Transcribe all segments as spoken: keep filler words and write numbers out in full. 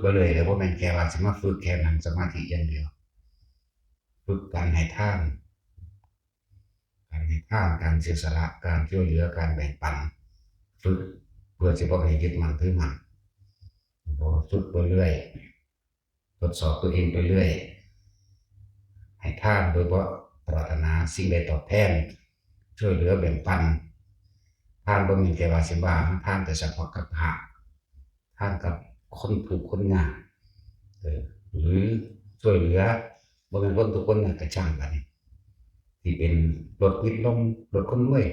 บ่เลย แล้วบ่แม่นแค่ว่าสิมาฝึกแค่นั่งสมาธิอย่างเดียว ฝึกการให้ทาน การให้ทาน การเสียสละ การช่วยเหลือ การแบ่งปัน ฝึกเพื่อสิบ่ให้ยึดมั่นถือมั่น บ่ ฝึกไปเรื่อย ทดสอบตัวเองไปเรื่อย ให้ทานโดยบ่ปรารถนาสิ่งใดตอบแทน ช่วยเหลือแบ่งปัน ทานบ่แม่นแค่ว่าสิว่าทานแต่เฉพาะกับพระ ทานกับคนทุกข์คนยาก เออ หรือช่วยเหลือ บ่แม่นคนทุกข์คนยากก็ช่างบัดนี้ ที่เป็นรถวิดลม รถคนรวย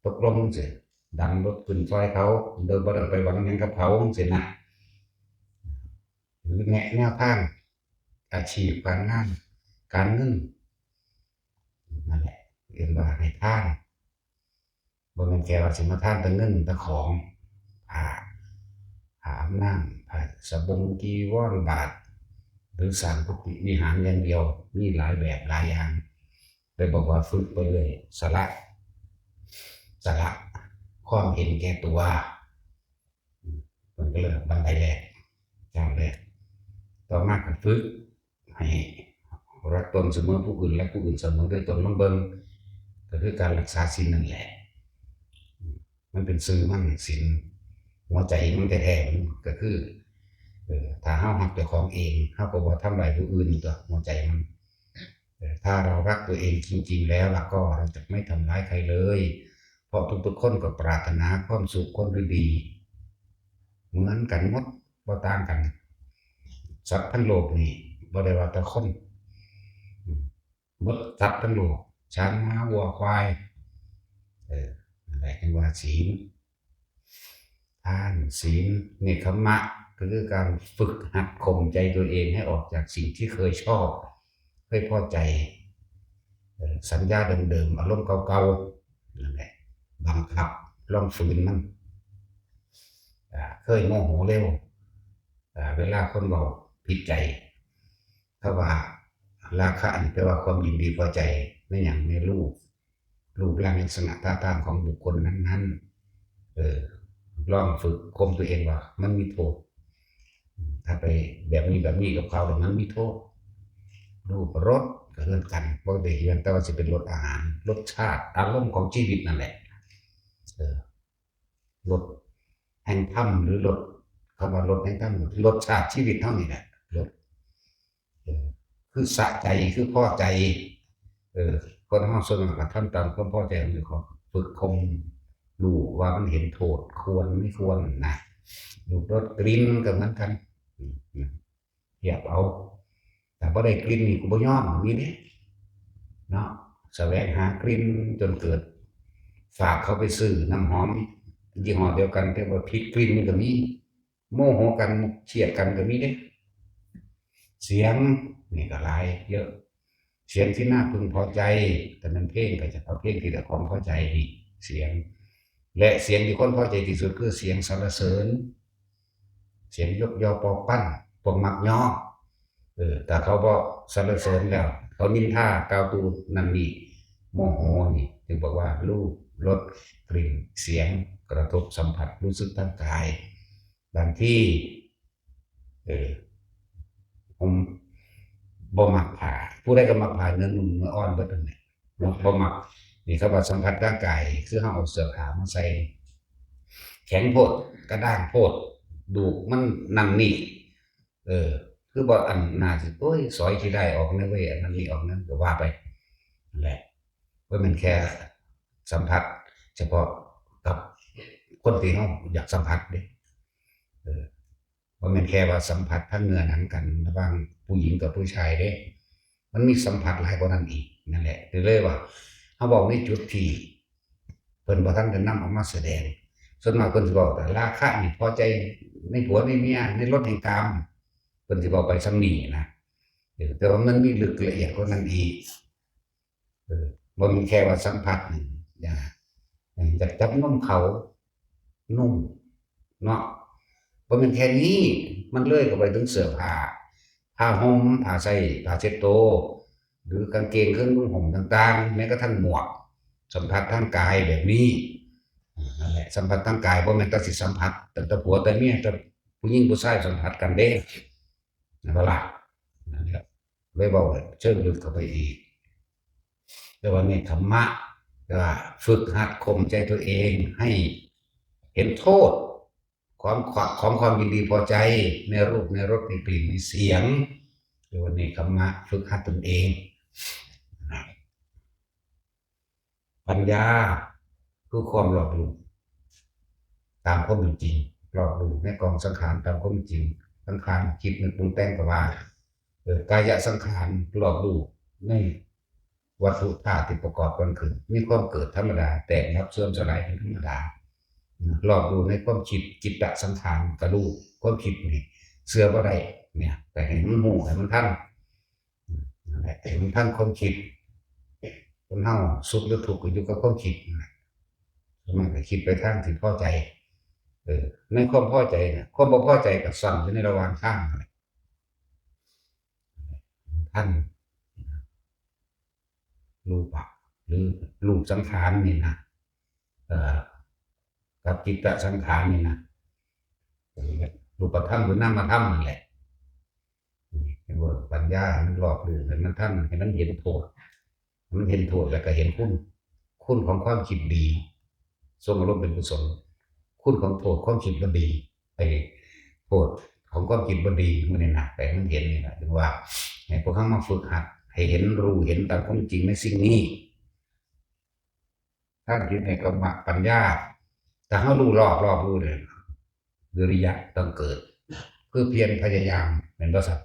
ตกลงจั่งซี้ ดันรถขึ้นซอยเขา โดยบ่ได้ไปหวังหยังกับเขาจั่งซี้นะ หรือแนะแนวทาง อาชีพการงาน การเงิน นั่นแหละ เอิ้นว่าให้ทาน บ่แม่นแค่ว่าสิมาทานแต่เงินแต่ของ ผ้า ผ้าอาบน้ำ ผ้าสบงจีวรบาตร หรือสร้างกุฏิวิหารอย่างเดียว มีหลายแบบหลายอย่าง เลยบอกว่าฝึกไปเรื่อย สละ สละความเห็นแก่ตัว อืม มันก็เลยบันไดแรก ก้าวแรก ต่อมาก็ฝึกให้รักตนเสมอผู้อื่น และผู้อื่นเสมอด้วยตน ลองเบิ่ง ก็คือการรักษาศีลนั่นแหละ อืม มันเป็นชื่อมัน ศีล หัวใจมันแท้ๆ มันก็คือ เออ ถ้าเฮารักเจ้าของเอง เฮาก็บ่ทำร้ายผู้อื่นตั๊ว หัวใจมัน เออ ถ้าเรารักตัวเองจริงๆ แล้วล่ะก็ เราจะไม่ทำร้ายใครเลย เพราะทุกๆ คนก็ปรารถนาความสุข ความดีๆ เหมือนกันหมด บ่ต่างกัน สัตว์ทั้งโลกนี่ บ่ได้ว่าแต่คน อืม หมดสัตว์ทั้งโลก ช้าง ม้า วัว ควาย เออ นั่นแหละ เรียกว่าศีล ทาน ศีล เนกขัมมะ ก็คือการฝึกหัดข่มใจตัวเองให้ออกจากสิ่งที่เคยชอบ เคยพอใจ เอ่อ สัญญาเดิมๆ อารมณ์เก่าๆ นั่นแหละ บังคับ ลองฝืนมัน อ่า เคยโมโหเร็ว อ่า เวลาคนเว้าผิดใจ ถ้าว่าราคะนี่แปลว่าความยินดีพอใจในหยัง ในรูป รูปร่างลักษณะท่าทางของบุคคลนั้นๆ เออ ลองฝึกข่มตัวเองว่ามันมีโทษ ถ้าไปแบบนี้แบบนี้กับเขาแล้วมันมีโทษ รูปรสก็เหมือนกัน บ่ได้เพียงแต่ว่าสิเป็นรสอาหาร รสชาติ อารมณ์ของชีวิตนั่นแหละ เออ รสแห่งธรรม หรือรส คำว่ารสแห่งธรรม รสชาติชีวิตเฮานี่แหละ รส เออ คือสะใจ คือพอใจ เออ คนเฮาส่วนมากก็ทำตามความพอใจของเจ้าของ ฝึกข่ม รู้ว่ามันเห็นโทษ ควรไม่ควรนะ รูปรสกลิ่นก็เหมือนกัน อืม นะ เทียบเอา ถ้าบ่ได้กลิ่นนี่กูบ่ยอม มีเด้ เนาะ แสวงหากลิ่นจนเกิด ฝากเขาไปซื้อน้ำหอมยี่ห้อเดียวกัน แต่ว่าผิดกลิ่นนี่ก็มี โมโหกัน เครียดกันก็มีเด้ เสียงนี่ก็หลาย เยอะ เสียงที่น่าพึงพอใจ แต่มันเพลงก็จะเอาเพลงที่เจ้าของพอใจนี่ เสียง และเสียงที่คนพอใจที่สุดคือเสียงสรรเสริญ เสียงยกยอปอปั้น พวกมักยอ เออ ถ้าเขาบ่สรรเสริญแล้ว เขานินทากล่าวตูนั่นนี่ โมโหนี่ จึงบอกว่ารูปรสกลิ่นเสียงกระทบสัมผัสรู้สึกทางกาย บางที เออ ผมบ่มักผ้า ผู้ใดก็มักผ้าเนื้อนุ่มเนื้ออ่อนเบิดนั่นแหละ บ่ บ่มัก นี่เขาว่าสัมผัสทางกาย คือเฮาเอาเสื้อผ้ามาใส่ แข็งโพด กระด้างโพด ดูกมันนั่นนี่ เออ คือบ่อันน่าสิ โอ้ย สอยขี้ได้ออกแน่เว้ย อันนั้นนี่ออกแน่ ก็ว่าไป นั่นแหละ บ่แม่นแค่สัมผัสเฉพาะกับคนที่เฮาอยากสัมผัสเด้ เออ บ่แม่นแค่ว่าสัมผัสทางเนื้อหนังกันระหว่างผู้หญิงกับผู้ชายเด้ มันมีสัมผัสหลายกว่านั้นอีก นั่นแหละ ก็เลยว่า เฮาเว้าในจุดที่เพิ่นบ่ทันได้นำออกมาแสดง ส่วนมากเพิ่นสิเว้าแต่ราคะนี่พอใจในผัวในเมีย ในรสแห่งกาม เพิ่นสิเว้าไปส่ำนี้นะ เออ แต่ว่ามันมีลึกละเอียดกว่านั้นอีก เออ บ่แม่นแค่ว่าสัมผัสนี่ อย่า อยากจับนมเขา นุ่ม เนาะ บ่แม่นแค่นี้ มันเลยเข้าไปถึงเสื้อผ้า ผ้าห่ม ผ้าใช้ ผ้าเช็ดโต หรือกางเกง เครื่องนุ่งห่มต่างๆ แม้กระทั่งหมวก สัมผัสทางกายแบบนี้ อ่า นั่นแหละ สัมผัสทางกาย บ่แม่นแต่สิสัมผัสตั้งแต่ผัวแต่เมีย แต่ ผู้หญิงผู้ชายสัมผัสกันเด้ นั่นล่ะ นั่นแหละ เลยเว้าเชิงลึกเข้าไปอีก แต่ว่าเนกขัมมะ ก็ฝึกหัดข่มใจตัวเองให้เห็นโทษ ของ ของความยินดีพอใจในรูปในรสในกลิ่นในเสียง เรียกว่าเนกขัมมะ ฝึกหัดตนเอง ปัญญาคือความรอบรู้ตามความเป็นจริง รอบรู้ในกองสังขารตามความเป็นจริง สังขารคิดนึกปรุงแต่งก็ว่า เออ กายสังขารรอบรู้ในวัตถุธาตุที่ประกอบกันขึ้น มีความเกิดธรรมดา แตกดับเสื่อมสลายเป็นธรรมดา รอบรู้ในความคิด จิตตสังขารก็รู้ ความคิดนี่เชื่อบ่ได้ เนี่ย แต่ให้มันรู้ ให้มันทัน นั่นแหละ ให้มันทันความคิด คนเฮาสุขหรือทุกข์ก็อยู่กับความคิดนั่นแหละ ส่วนมากก็คิดไปทางที่พอใจ เออ ในความพอใจเนี่ย ความบ่พอใจก็ซ่อนอยู่ในระหว่างทางนั่นแหละ ทัน รูปะ หรือรูปสังขารนี่นะ เอ่อ กับจิตตสังขารนี่นะ รูปธรรมหรือนามธรรมนั่นแหละ นี่เห็นบ่ ปัญญาให้มันรอบรู้ ให้มันทัน ให้มันเห็นโทษ ให้มันเห็นโทษแล้วก็เห็นคุณ คุณของความคิดดี ทรงอารมณ์เป็นกุศล คุณของโทษความคิดบ่ดี ไอ้โทษของความคิดบ่ดีมื้อนี้นะ แต่มันเห็นนี่แหละ ถึงว่าให้พวกเฮามาฝึกหัด ให้เห็นรู้ เห็นตามความจริงในสิ่งนี้ ถ้าคิดในกรรมะปัญญา ถ้าเฮารู้รอบ รอบรู้เนี่ย วิริยะต้องเกิด คือเพียรพยายาม แม่นบ่ซั้น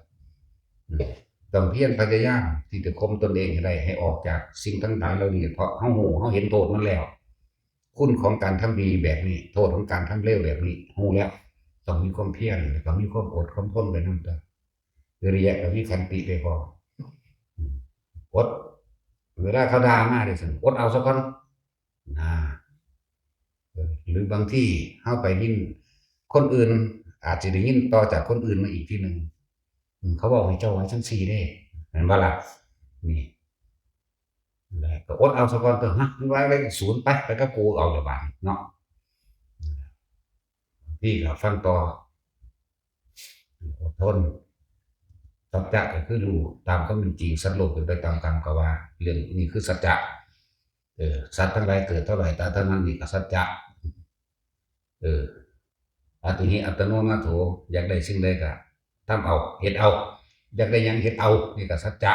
อืม ต้องเพียรพยายามที่จะข่มตนเองให้ได้ ให้ออกจากสิ่งทั้งหลายเหล่านี้ เพราะเฮารู้ เฮาเห็นโทษมันแล้ว คุณของการทำดีแบบนี้ โทษของการทำเลวแบบนี้ รู้แล้ว ต้องมีความเพียร แล้วก็มีความอดความทนไปนำตัว วิริยะก็มีขันติไปพร้อม อืม อด เวลาเขาด่ามาเด้ซั่น อดเอาซะก่อน นะ เออ หรือบางทีเฮาไปยิน คนอื่นอาจสิได้ยินต่อจากคนอื่นมาอีกทีหนึ่ง อืม เขาเว้าให้เจ้าว่าจั่งซี้เด้ แม่นบ่ล่ะ นี่ แหละ ก็อดเอาซะก่อนเถอะ ฮะ มันว่าอะไรก็ศูนย์ไป ไปกับกูเอาละบาดนี้เนาะ พี่ก็ฟังต่อ อดทน สัจจะก็คือรู้ตามความเป็นจริง สัตว์โลกเป็นไปตามกรรม ก็ว่าเรื่องนี้คือสัจจะ เออ สัตว์ทั้งหลายเกิดเท่าไหร่ ตายเท่านั้น นี่ก็สัจจะ เออ อัตถิอัตโนนาโถ อยากได้สิ่งใดก็ทำเอา เฮ็ดเอา อยากได้หยังเฮ็ดเอา นี่ก็สัจจะ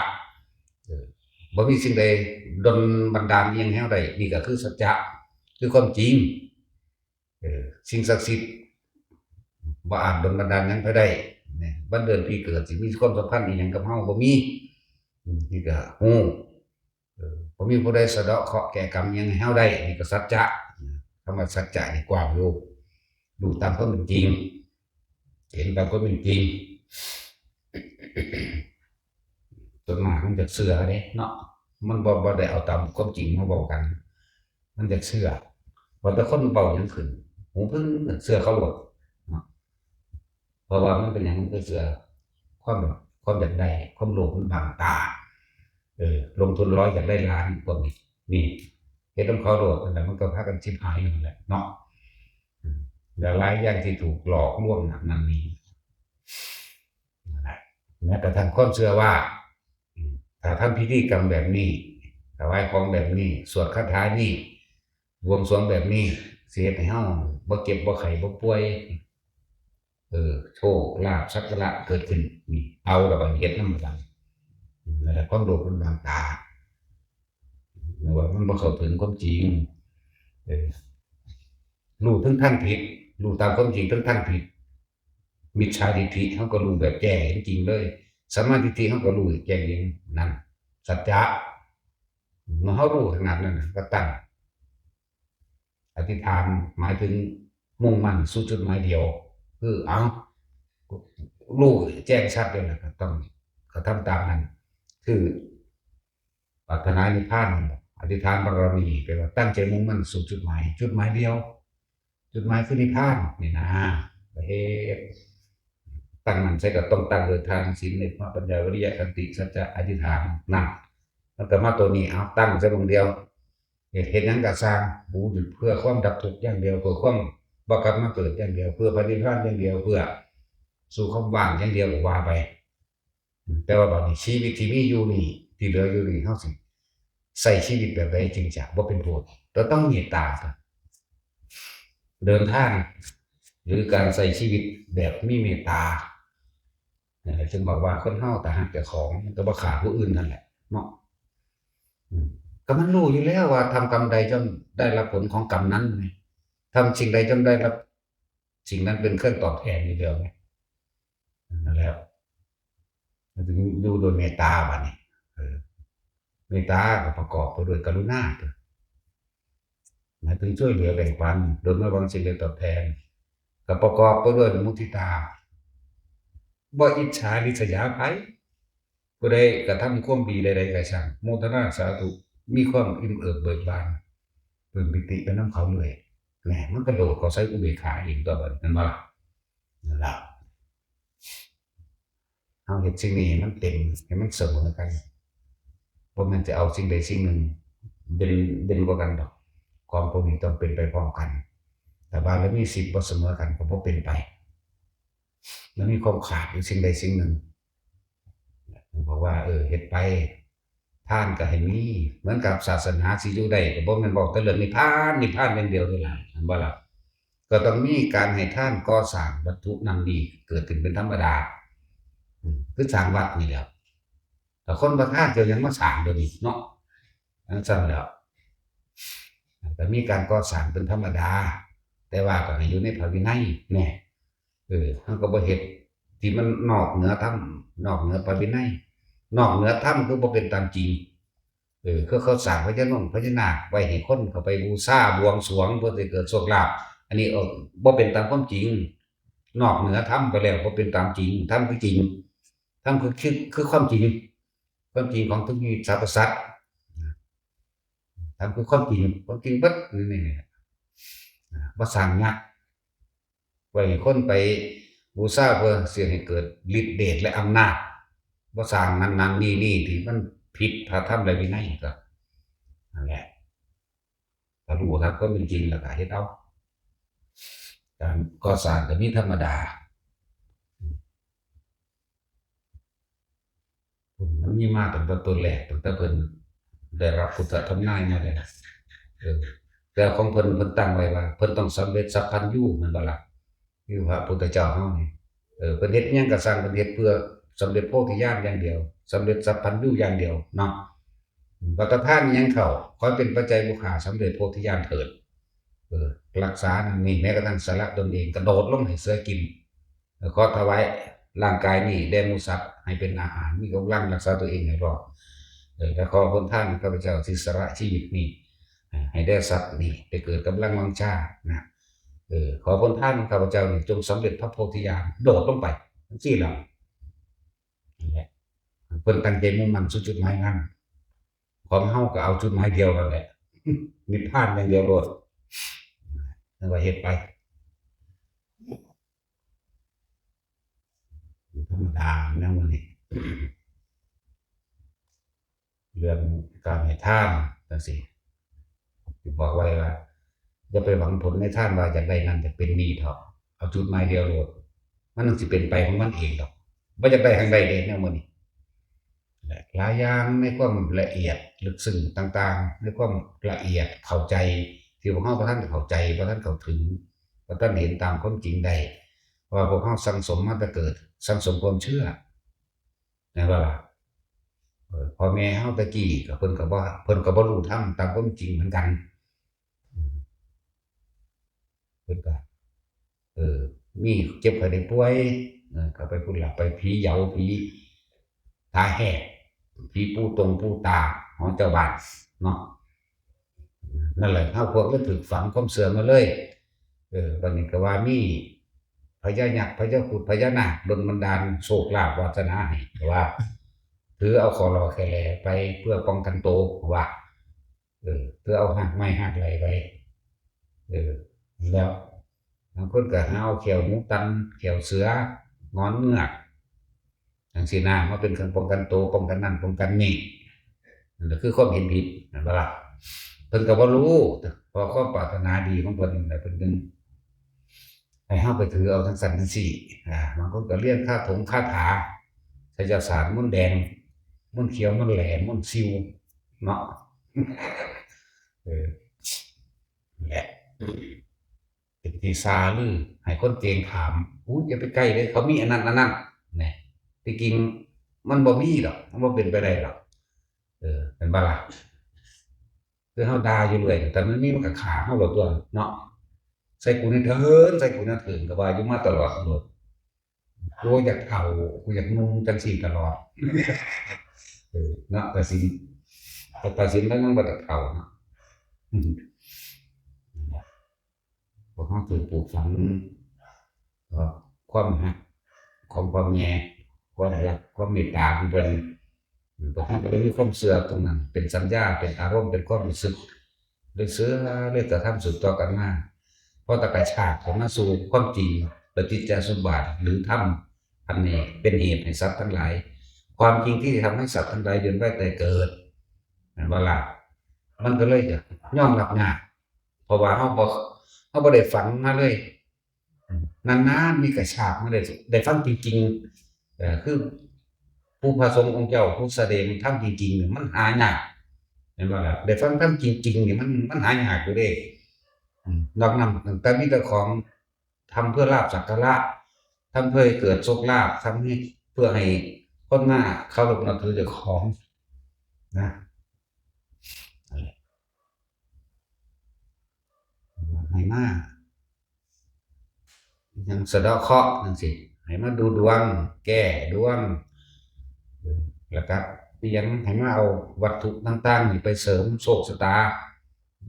เออ บ่มีสิ่งใดดลบันดาลอิหยังให้เฮาได้ นี่ก็คือสัจจะ คือความจริง เออ สิ่งศักดิ์สิทธิ์บ่อาจดลบันดาลหยังไปได้ เนี่ย วันเดือนปีเกิดสิมีความสัมพันธ์อิหยังกับเฮาบ่มี อืม นี่ก็ฮู้ เออ บ่มีผู้ใดสะเดาะเคราะห์แก้กรรมหยังให้เฮาได้ นี่ก็สัจจะ คำว่าสัจจะนี่กว้างอยู่ รู้ตามความเป็นจริง เห็นตามความเป็นจริง ส่วนมากมันจะเชื่อเด้เนาะ มันบ่ บ่ได้เอาตามความจริงมาเว้ากัน มันจะเชื่อ ว่าแต่คนเว้าหยังขึ้น หูพึ่งเชื่อเขาโลดเนาะ เพราะว่ามันเป็นหยังมันก็เชื่อ ความ ความอยากได้ ความโลภมันบังตา เออ ลงทุนร้อยอยากได้ล้าน พวกนี้ นี่ เฮ็ดนำเขาโลด นั่นแหละ มันก็พากันชิบหายอยู่นั่นแหละเนาะ อืม และหลายอย่างที่ถูกหลอกลวงนั่นนี่ นั่นแหละ แม้กระทั่งความเชื่อว่า อืม ถ้าทำพิธีกรรมแบบนี้ ถวายของแบบนี้ สวดคาถานี้ บวงสรวงแบบนี้ สิเฮ็ดให้เฮาบ่เจ็บบ่ไข้บ่ป่วย เออ โชคลาภสักการะเกิดขึ้น นี่ เอาละบัดนี้เฮ็ดนำบัดนี้ นั่นแหละ ความโลภมันบังตา หรือว่ามันบ่เข้าถึงความจริง เออ รู้ทั้งทางผิด รู้ตามความจริงทั้งทางผิด มิจฉาทิฏฐิเฮาก็รู้แบบแจ้งเห็นจริงเลย สัมมาทิฏฐิเฮาก็รู้แจ้งเห็น นั่น สัจจะ เมื่อเฮารู้ขนาดนั้นน่ะ ก็ตั้ง อธิษฐานหมายถึงมุ่งมั่นสู่จุดหมายเดียว คือ เอา รู้แจ้งชัดแล้วนะ ก็ต้องกระทำตามนั้น คือปรารถนานิพพานนั่นแหละ อธิษฐานบารมี แปลว่าตั้งใจมุ่งมั่นสู่จุดหมาย จุดหมายเดียว จุดหมายคือนิพพานนี่นะ ประเทศ ตั้งมั่นใส่ก็ต้องตั้งโดยทาน ศีล เนกขัมมะ ปัญญา วิริยะ ขันติ สัจจะ อธิษฐาน นั่น มันก็มาตัวนี้ เอาตั้งใส่หม่องเดียว เฮ็ด เฮ็ดหยังก็ซ่าง กูอยู่เพื่อความดับทุกข์อย่างเดียว เพื่อความบ่กลับมาเกิดอย่างเดียว เพื่อพระนิพพานอย่างเดียว เพื่อ สู่ความว่างอย่างเดียวก็ว่าไป แต่ว่าบัดนี้ชีวิตที่มีอยู่นี่ ที่เหลืออยู่นี่ เฮาสิใช้ชีวิตแบบใดจึงจะบ่เป็นโทษ ก็ต้องเมตตาครับ เดินทาง หรือการใช้ชีวิตแบบมีเมตตา นั่นแหละจึงบอกว่าคนเฮาถ้าฮักเจ้าของ มันก็บ่ฆ่าผู้อื่นนั่นแหละเนาะ อืม ก็มันรู้อยู่แล้วว่าทำกรรมใดย่อมได้รับผลของกรรมนั้นไง ทำสิ่งใดย่อมได้รับสิ่งนั้นเป็นเครื่องตอบแทนอยู่แล้วไง นั่นแหละ มันถึงอยู่โดยเมตตาบัดนี้ เออ เมตตาก็ประกอบไปด้วยกรุณา หมายถึงช่วยเหลือแบ่งปัน โดยไม่หวังสิ่งใดตอบแทน ก็ประกอบไปด้วยมุทิตา บ่อิจฉาริษยาใผ ผู้ใดกระทำความดีใดๆก็ช่าง โมทนาสาธุ มีความอิ่มเอิบเบิกบาน ปลื้มปีติไปนำเขาเลย แหม มันกระโดดเข้าใส่อุเบกขาเองตัวบัดนั้นบ่ล่ะ นั่นล่ะ เฮาเฮ็ดสิ่งนี้ให้มันเต็ม ให้มันเสมอกัน บ่แม่นจะเอาสิ่งใดสิ่งหนึ่งเด่น เด่นกว่ากันดอก ของพวกนี้ต้องเป็นไปพร้อมกัน ถ้าบารมีสิบบ่เสมอกันก็บ่เป็นไป มันมีความขาดอยู่สิ่งใดสิ่งหนึ่ง บอกว่า เออ เฮ็ดไป ทานก็ให้มี เหมือนกับศาสนาสิอยู่ได้ ก็บ่แม่นเว้าแต่เรื่องนิพพาน นิพพานอย่างเดียวนี่ล่ะ เห็นบ่ล่ะ ก็ต้องมีการให้ทาน ก่อสร้างวัตถุนั้นนี้เกิดขึ้นเป็นธรรมดา อืม คือสร้างวัดนี่แหละ แต่คนบ่ทานเจ้ายังมาสร้างเดี๋ยวนี้เนาะ จั่งซั้นแหล้ว ก็มีการก่อสร้างเป็นธรรมดา แต่ว่าก็ให้อยู่ในพระวินัยแหน่ เออ เฮาก็บ่เฮ็ดที่มันนอกเหนือธรรม นอกเหนือพระวินัย นอกเหนือธรรมคือบ่เป็นตามจริง เออ คือเขาสร้างพญานงพญานาคไว้ให้คนเข้าไปบูชาบวงสรวงเพื่อสิเกิดโชคลาภ อันนี้ เออ บ่เป็นตามความจริง นอกเหนือธรรมไปแล้วบ่เป็นตามจริง ธรรมคือจริง ธรรมคือ คือ คือความจริง ความจริงของทุกชีวิตสรรพสัตว์ ธรรมคือความจริง ความจริงเบิดนี่ นี่ บ่สร้างยักษ์ไว้ให้คนไปบูชาเพื่อสิให้เกิดฤทธิ์เดชและอำนาจ บ่สร้างนั่นนั่นนี่นี่ที่มันผิดพระธรรมและวินัยก็นั่นแหละ ถ้ารู้ตามความเป็นจริงแล้วก็เฮ็ดเอา การก่อสร้างก็มีธรรมดา มันมีมาตั้งแต่ต้นแรก ตั้งแต่เพิ่นได้รับพุทธธรรมนายมาเลยนะ เออ แต่ของเพิ่น เพิ่นตั้งไว้ว่า เพิ่นต้องสำเร็จสัพพัญญู แม่นบ่ล่ะ คือพระพุทธเจ้าเฮานี่ เออ เพิ่นเฮ็ดอิหยังก็ซ่าง เพิ่นเฮ็ดเพื่อสำเร็จโพธิญาณอย่างเดียว สำเร็จสัพพัญญูอย่างเดียวเนาะ บัตรทานอิหยังเข้า ขอให้เป็นปัจจัยบูชาสำเร็จโพธิญาณเถิด เออ รักษานั่นนี่ แม้กระทั่งสละตนเอง กระโดดลงให้เสือกิน เออ ขอถวายร่างกายนี้แด่หมู่สัตว์ให้เป็นอาหาร มีกำลังรักษาตัวเองให้รอด เออ และขอผลทานข้าพเจ้าที่สละชีวิตนี้ เออ ให้แด่สัตว์นี้ได้เกิดกำลังวังชานะ เออ ขอผลทานของข้าพเจ้านี้จงสำเร็จพระโพธิญาณ โดดลงไปจั่งซี้ล่ะ นั่นแหละ เพิ่นตั้งใจมุ่งมั่นสู่จุดหมายนั้น ของเฮาก็เอาจุดหมายเดียวนั่นแหละ นิพพานอย่างเดียวโลด นั่นว่าเฮ็ดไป ธรรมดาแนวมื้อนี้ เรื่องการให้ทานจั่งซี้ สิบอกไว้ว่า อย่าไปหวังผลในทานว่าอยากได้นั่นอยากเป็นนี่เถาะ เอาจุดหมายเดียวโลด มันจั่งสิเป็นไปของมันเองดอก บ่อยากได้ทางใดเด้แนวมื้อนี้ และหลายอย่างในความละเอียดลึกซึ้งต่างๆ ในความละเอียดเข้าใจ ที่พวกเฮาบ่ทันเข้าใจ บ่ทันเข้าถึง บ่ทันเห็นตามความจริงได้ เพราะว่าพวกเฮาสั่งสมมาแต่เกิด สั่งสมความเชื่อ แม่นบ่ล่ะ เออ พ่อแม่เฮาแต่กี้ก็เพิ่นก็บ่ เพิ่นก็บ่รู้ธรรมตามความจริงเหมือนกัน อืม เพิ่นก็ เออ มีเจ็บไข้ได้ป่วย เออ ก็ไปพุ้นล่ะ ไปผีเหยา ผีตาแหก ผีปู่ตงปู่ตาของเจ้าบ้านเนาะ นั่นแหละ เฮาพวกเลยถูกฝังความเชื่อมาเลย เออ บัดนี้ก็ว่ามีพญายักษ์ พญาครุฑ พญานาคดลบันดาลโชคลาภวาสนาให้ ว่า ถือเอาข้อหล่อแค่แหล่ไปเพื่อป้องกันตัว ว่า เออ ถือเอาฮากไม้ฮากไหล่ไป เออ แล้ว บางคนก็หาเอาแข้วหมูตัน แข้วเสือ งอนเงือก จั่งซี้นะ มาเป็นเครื่องป้องกันตัว ป้องกันนั่น ป้องกันนี่ นั่นก็คือความเห็นผิด แม่นบ่ล่ะ เพิ่นก็บ่รู้ เพราะความปรารถนาดีของเพิ่นนั่นแหละ เพิ่นจึง ให้เฮาไปถือเอาจั่งซั้นจั่งซี้ อ่า บางคนก็เรียนคาถงคาถา ไสยศาสตร์ มนต์แดง มนต์เขียว มนต์แหล่ มนต์ซิว เนาะ เออ แหละ เป็นที่ซาลือ ให้คนเก่งถาม อู้ อย่าไปใกล้เลย เขามีอันนั้นอันนั้น แหน่ ที่จริงมันบ่มีดอก มันบ่เป็นไปได้ดอก เออ แม่นบ่ล่ะ คือเฮาด่าอยู่เรื่อย แต่มันมีมันก็ฆ่าเฮาโลดตั๊วเนาะ ใส่กูแหน่เถิน ใส่กูแหน่เถิน ก็ว่าอยู่มาตลอดโลด กูอยากเฒ่า กูอยากหนุ่มจั่งซี้ตลอด เออ เนาะ ตัดสิน ตัดสินแล้วยังบ่อยากเฒ่าเนาะ อืม พวกเฮาถูกปลูกฝัง เอ่อ ความฮักของพ่อแม่ ความรัก ความเมตตาของเพิ่น อืม พวกเฮาก็เลยมีความเชื่อตรงนั้น เป็นสัญญา เป็นอารมณ์ เป็นความรู้สึก เลยเชื่อ เลยกระทำสืบต่อกันมา พอตะกะชากเข้ามาสู่ความจริง ปฏิจจสมุปบาท หรือธรรมอันนี้เป็นเหตุให้สัตว์ทั้งหลาย ความจริงที่ทำให้สัตว์ทั้งหลายเวียนว่ายตายเกิด แม่นบ่ล่ะ มันก็เลยจะยอมรับยาก เพราะว่าเฮาบ่ เฮาบ่ได้ฝังมาเลย อืม นานๆ มีกระชากมาได้ ได้ฟังจริงๆ เอ่อ คือผู้พระสงฆ์องค์เจ้า ผู้แสดงธรรมจริงๆ เนี่ย มันหายาก แม่นบ่ล่ะ ได้ฟังธรรมจริงๆ นี่มัน มันหายากอยู่เด้ อืม นอกนั้นตั้งแต่มีแต่ของทำเพื่อลาภสักการะ ทำเพื่อให้เกิดโชคลาภ ทำให้ เพื่อให้คนมาเคารพนับถือเจ้าของ นะ นั่นแหละ ให้มา ยังสะเดาะเคราะห์จั่งซี้ ให้มาดูดวง แก้ดวง เออ แล้วก็ยังให้มาเอาวัตถุต่างๆ นี่ไปเสริมโชคชะตา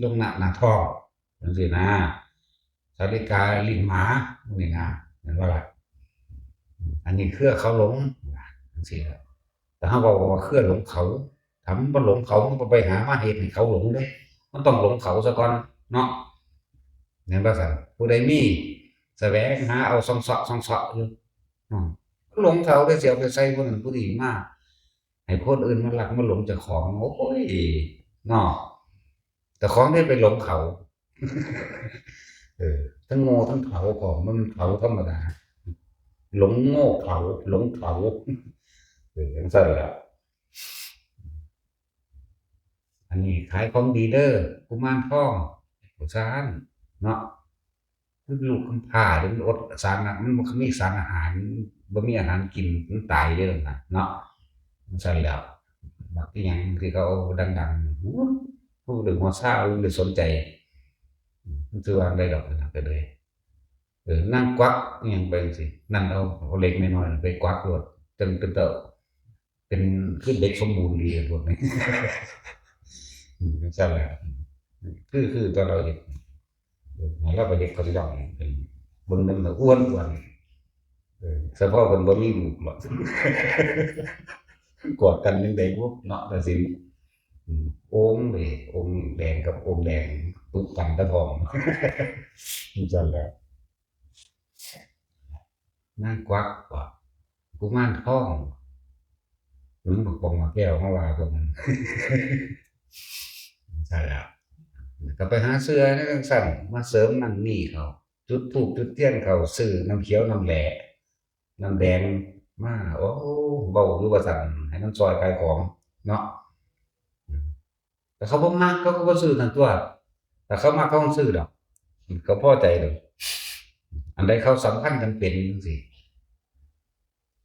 ลงหน้า หน้าท้อง จั่งซี้นะ สาลิกาลิ้นหมา พวกนี้นะ แม่นบ่ล่ะ อันนี้เครือเขาหลง จั่งซี้ล่ะ แต่เฮาเว้าว่าเครือหลงเขา ถ้ามันบ่หลงเขา มันบ่ไปหามาเฮ็ดให้เขาหลงเด้ มันต้องหลงเขาซะก่อนเนาะ แม่นบ่ซั่น ผู้ใดมี แสวงหาเอาซ่องเซาะซ่องเซาะอยู่ อืม หลงเขาเด้ สิเอาไปใส่ผู้นั้นผู้นี้มา ให้คนอื่นมาลักมาหลงเจ้าของ โอ้ย เนาะ เจ้าของได้ไปหลงเขา เออ ทั้งโง่ทั้งเขลาพร้อม มันเขลาธรรมดา หลงโง่เขลา หลงเขลา เออ จั่งซั้นล่ะ อันนี้ขายของดีเด้อ กุมารทอง ว่าซั่น เนาะ คือลูกกำพร้าเด้ มันอดสารนะ มันบ่มีสารอาหาร บ่มีอาหารกิน มันตายเด้อนะ เนาะ จั่งซั้นแล้ว บักอิหยังที่เขาดังๆ โอ้ ผู้เดือดหัวซา ผู้เดือดสนใจ มันสิว่าได้ดอกนะ ก็เลย เออ นางกวักอิหยังไปจั่งซี้ นั่นเอา เอาเหล็กน้อยๆ ไปกวักโลด จั่งเป็นเต้า เป็น คือเด็กสมบูรณ์ดีพวกนี้ อืม จั่งซั้นแหละ คือ คือตอนเราเฮ็ด เออ ให้เราไปเฮ็ดเขาสิลอง เออ เบิ่งนำแล้วอ้วนๆ เออ เฉพาะเพิ่นบ่มีลูกหรอก กอดกันจั่งใดบุเนาะ ตัดสิน อืม โอ่งเด้ โอ่งแดงกับโอ่งแดง ตุ๊บกันตะพอง จั่งซั้นแหละ นางกวักบ่ กุมารทอง หรือบักป๋องหมากแก้วมาว่าพวกนั้น ใช่แล้ว ก็ไปหาซื้อในจั่งซั้น มาเสริมนั่นนี่เขา จุดธูปจุดเทียนเขา ซื้อน้ำเขียวน้ำแหล่ น้ำแดงมา โอ้ เว้าอยู่ว่าซั่น ให้มันซ่อยขายของเนาะ อืม แต่เขาบ่มัก เขาก็บ่ซื้อนั่นตั๊ว แต่เขามัก เขาต้องซื้อดอก เขาพอใจดอก อันใดเขาสำคัญจำเป็นจั่งซี้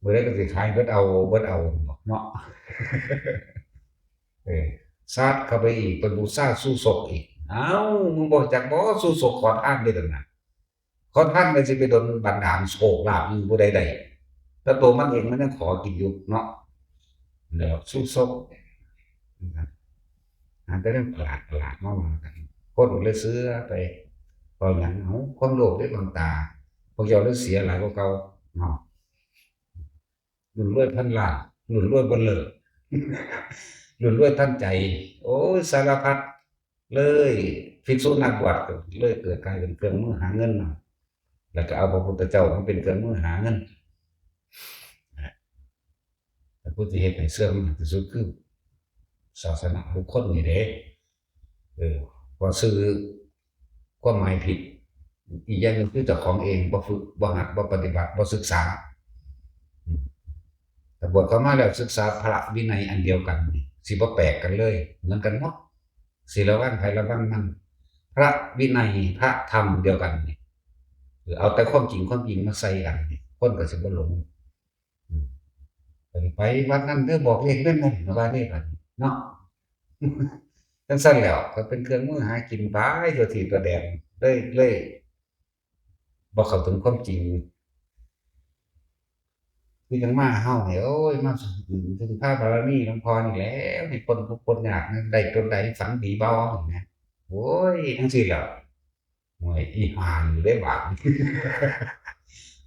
มื้อใดก็สิขายเบิดเอา เบิดเอาเนาะ เออ ซัดเข้าไปอีก ไปบูชาชูศกอีก เอ้า มึงบ่รู้จักบ่ ชูศกขอทานเด้อนั่นน่ะ ขอทานก็สิไปดลบันดาลโชคลาภมีผู้ใดได้ แต่ตัวมันเองมันยังขอกินอยู่เนาะ แล้วสู้ซก หาแต่เรื่องประหลาดประหลาดมาว่ากัน คนเลยเชื่อไป เพราะหยัง เอ้า ความโลภได้บังตา พวกเจ้าเลยเสียหลายกว่าเก่าเนาะ รุ่นรวยพันล้าน รุ่นรวยบ่เลิก รุ่นรวยทันใจ โอ้ย สารพัด เลย ภิกษุนักบวชก็เลยเกิดกลายเป็นเครื่องมือหาเงินมา แล้วก็เอาพระพุทธเจ้ามาเป็นเครื่องมือหาเงิน แต่ผู้ที่เฮ็ดให้เสื่อมที่สุดคือศาสนาบุคคลนี่เด้ เออ ว่าซื้อความหมายผิด อีกอย่างหนึ่งคือเจ้าของเองบ่ฝึก บ่หัด บ่ปฏิบัติ บ่ศึกษา อืม ถ้าบวชเข้ามาแล้วศึกษาพระวินัยอันเดียวกันนี่ สิบ่แปลกกันเลย เหมือนกันหมด สิระวังไผระวังมัน พระวินัย พระธรรมเดียวกันนี่ คือเอาแต่ความจริง ความจริงมาใส่กันนี่ คนก็สิบ่หลง อืม ไปวัดนั่นเด้อ บอกเลขเด้อนั่น ว่าเลขอันนี้เนาะ จั่งซั่นแหล้ว ก็เป็นเครื่องมือหากินไปทั่วทิศทั่วแดน เลย เลยบ่เข้าถึงความจริง คือจั่งมาเฮานี่ โอ้ย มาถึงพระบารมีหลวงพ่อนี่แหล้ว ให้พ้นทุกข์พ้นยากนะ ได้ตนใดฝันดีบ่ นะ โอ้ย จั่งซี่แหล้ว โอ้ย อีห่านี่เด้บาด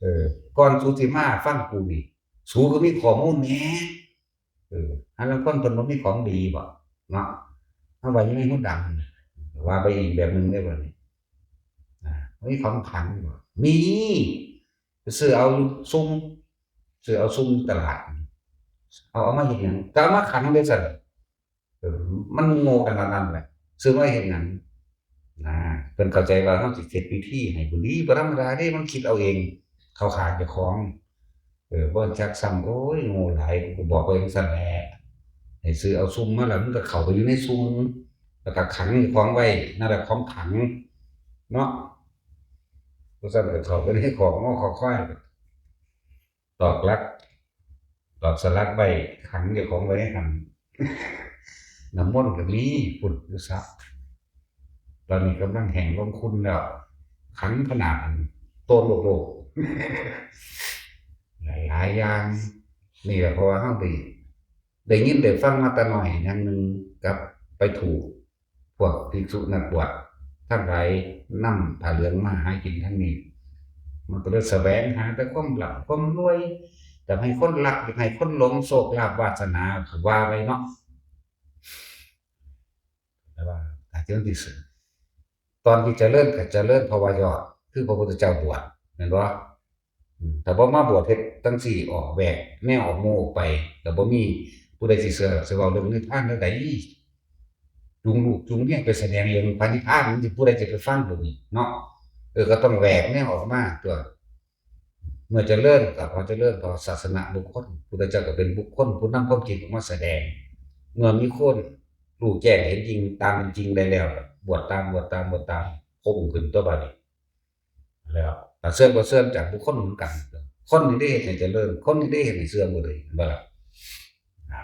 เออ ก่อนสูสิมาฟังกูนี่ สูก็มีข้อมูลแหน่ เออ หาลางคนเพิ่นบ่มีของดีบ่ เนาะ เอาไว้อยู่ในหูดัง ว่าไปอีกแบบหนึ่งได้บ่นี่ อ่า มีของขลังบ่ มี ไปซื้อเอาอยู่ซุม ซื้อเอาซุมตลาด เอา เอามาเฮ็ดหยัง ก็เอามาขังได้ซั่น เออ มันโง่ขนาดนั้นแหละ ซื้อมาเฮ็ดหยัง นะ เพิ่นเข้าใจว่าเฮาสิเฮ็ดพิธีให้บุญดี บ่ธรรมดาเด้ มันคิดเอาเอง เข้าข้างเจ้าของ เออ บ่จักซ้ำ โอ้ย โง่หลาย กูก็บอกไว้จั่งซั่นแหละ ให้ซื้อเอาซุมมาแล้ว มึงก็เข้าไปอยู่ในซุม แล้วก็ขังเจ้าของไว้ นั่นแหละของขัง เนาะ บ่ซั้นก็เข้าไปในคอกงอคอกควาย ตอกหลัก ตอกสลักไว้ ขังเจ้าของไว้ในหั้น น้ำมนต์ก็มี พุ้นอยู่สระ ตอนนี้กำลังแห้งลงขุ่นแล้ว ขังขนาดนั้น โตนโลกๆ หลายๆอย่าง นี่แหละ เพราะว่าเฮาได้ ได้ยินได้ฟังมาแต่น้อยอย่างหนึ่ง กับไปถูกพวกภิกษุนักบวชทั้งหลายนำผ้าเหลืองมาหากินทั้งนี้ มันก็เลยแสวงหาแต่ความร่ำความรวย อยากให้คนรัก อยากให้คนหลง โชคลาภวาสนา ก็ว่าไปเนาะ แต่ว่าถ้าเจริญที่สุด ตอนที่เจริญก็เจริญเพราะว่ายอด คือพระพุทธเจ้าบวช แม่นบ่ อืม ถ้าบ่มาบวชเฮ็ดจั่งซี้ ออกแหวกแนวออกหมู่ออกไป ก็บ่มีผู้ใดสิเชื่อ สิเว้าเรื่องนิพพานแนวใด จูงลูกจูงเมียไปแสดงเรื่องพระนิพพาน มันสิผู้ใดจะไปฟังเดี๋ยวนี้เนาะ เออ ก็ต้องแหวกแนวออกมาตัว เมื่อเจริญก็ขอเจริญต่อศาสนบุคคล พุทธเจ้าก็เป็นบุคคลผู้นำความจริงออกมาแสดง เมื่อมีคนรู้แจ้งเห็นจริงตามเป็นจริงได้แล้ว บวชตาม บวชตาม บวชตาม คมขึ้นตัวบัดนี้ แล้วก็เชิญก็เชิญจากบุคคลเหมือนกัน คนนี้ได้เฮ็ดให้เจริญ คนนี้ได้เฮ็ดให้เสื่อมหมดเลย เห็นบ่ล่ะ นะ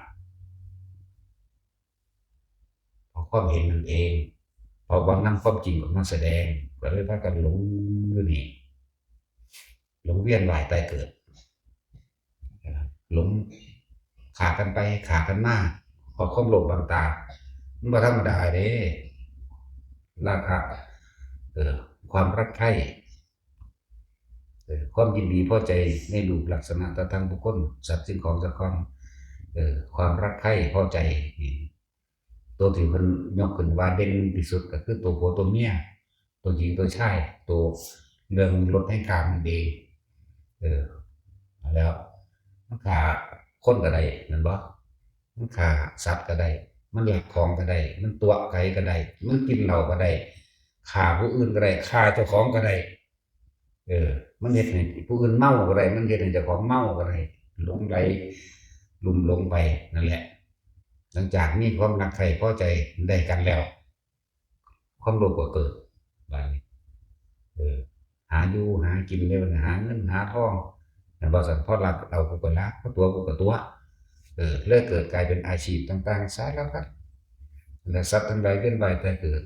เพราะความเห็นนั่นเอง เพราะว่านำความจริงออกมาแสดง ก็เลยพากันหลงอยู่นี่ หลงเวียนว่ายตายเกิด หลงฆ่ากันไปฆ่ากันมา เพราะความโลภบังตา มันบ่ธรรมดาเด้ ราคะ เออ ความรักใคร่ เออ ความยินดีพอใจในรูปลักษณะท่าทางบุคคล สัตว์สิ่งของเจ้าของ เออ ความรักใคร่พอใจนี่ ตัวที่เพิ่นยกขึ้นว่าเด่นที่สุดก็คือตัวผัวตัวเมีย ตัวหญิงตัวชาย ตัวเรื่องรถแห่งกามนั่นเอง เออ แล้วมันฆ่าคนก็ได้ แม่นบ่ มันฆ่าสัตว์ก็ได้ มันลักของก็ได้ มันตั๋วไก่ก็ได้ มันกินเหล้าก็ได้ ฆ่าผู้อื่นก็ได้ ฆ่าเจ้าของก็ได้ เออ มันเฮ็ดให้ผู้อื่นเมาก็ได้ มันเฮ็ดให้เจ้าของเมาก็ได้ หลงไหลลุ่มหลงไปนั่นแหละ หลังจากมีความรักใคร่พอใจได้กันแล้ว ความโลภก็เกิด บาดนี้ เออ หาอยู่หากินเลย หาเงินหาทอง แม่นบ่ซั้น พอลักเอากูก็ลัก พอตั๋วกูก็ตั๋ว เออ เลยเกิดกลายเป็นอาชีพต่างๆ สารพัด และสัตว์ทั้งหลายเวียนว่ายตายเกิด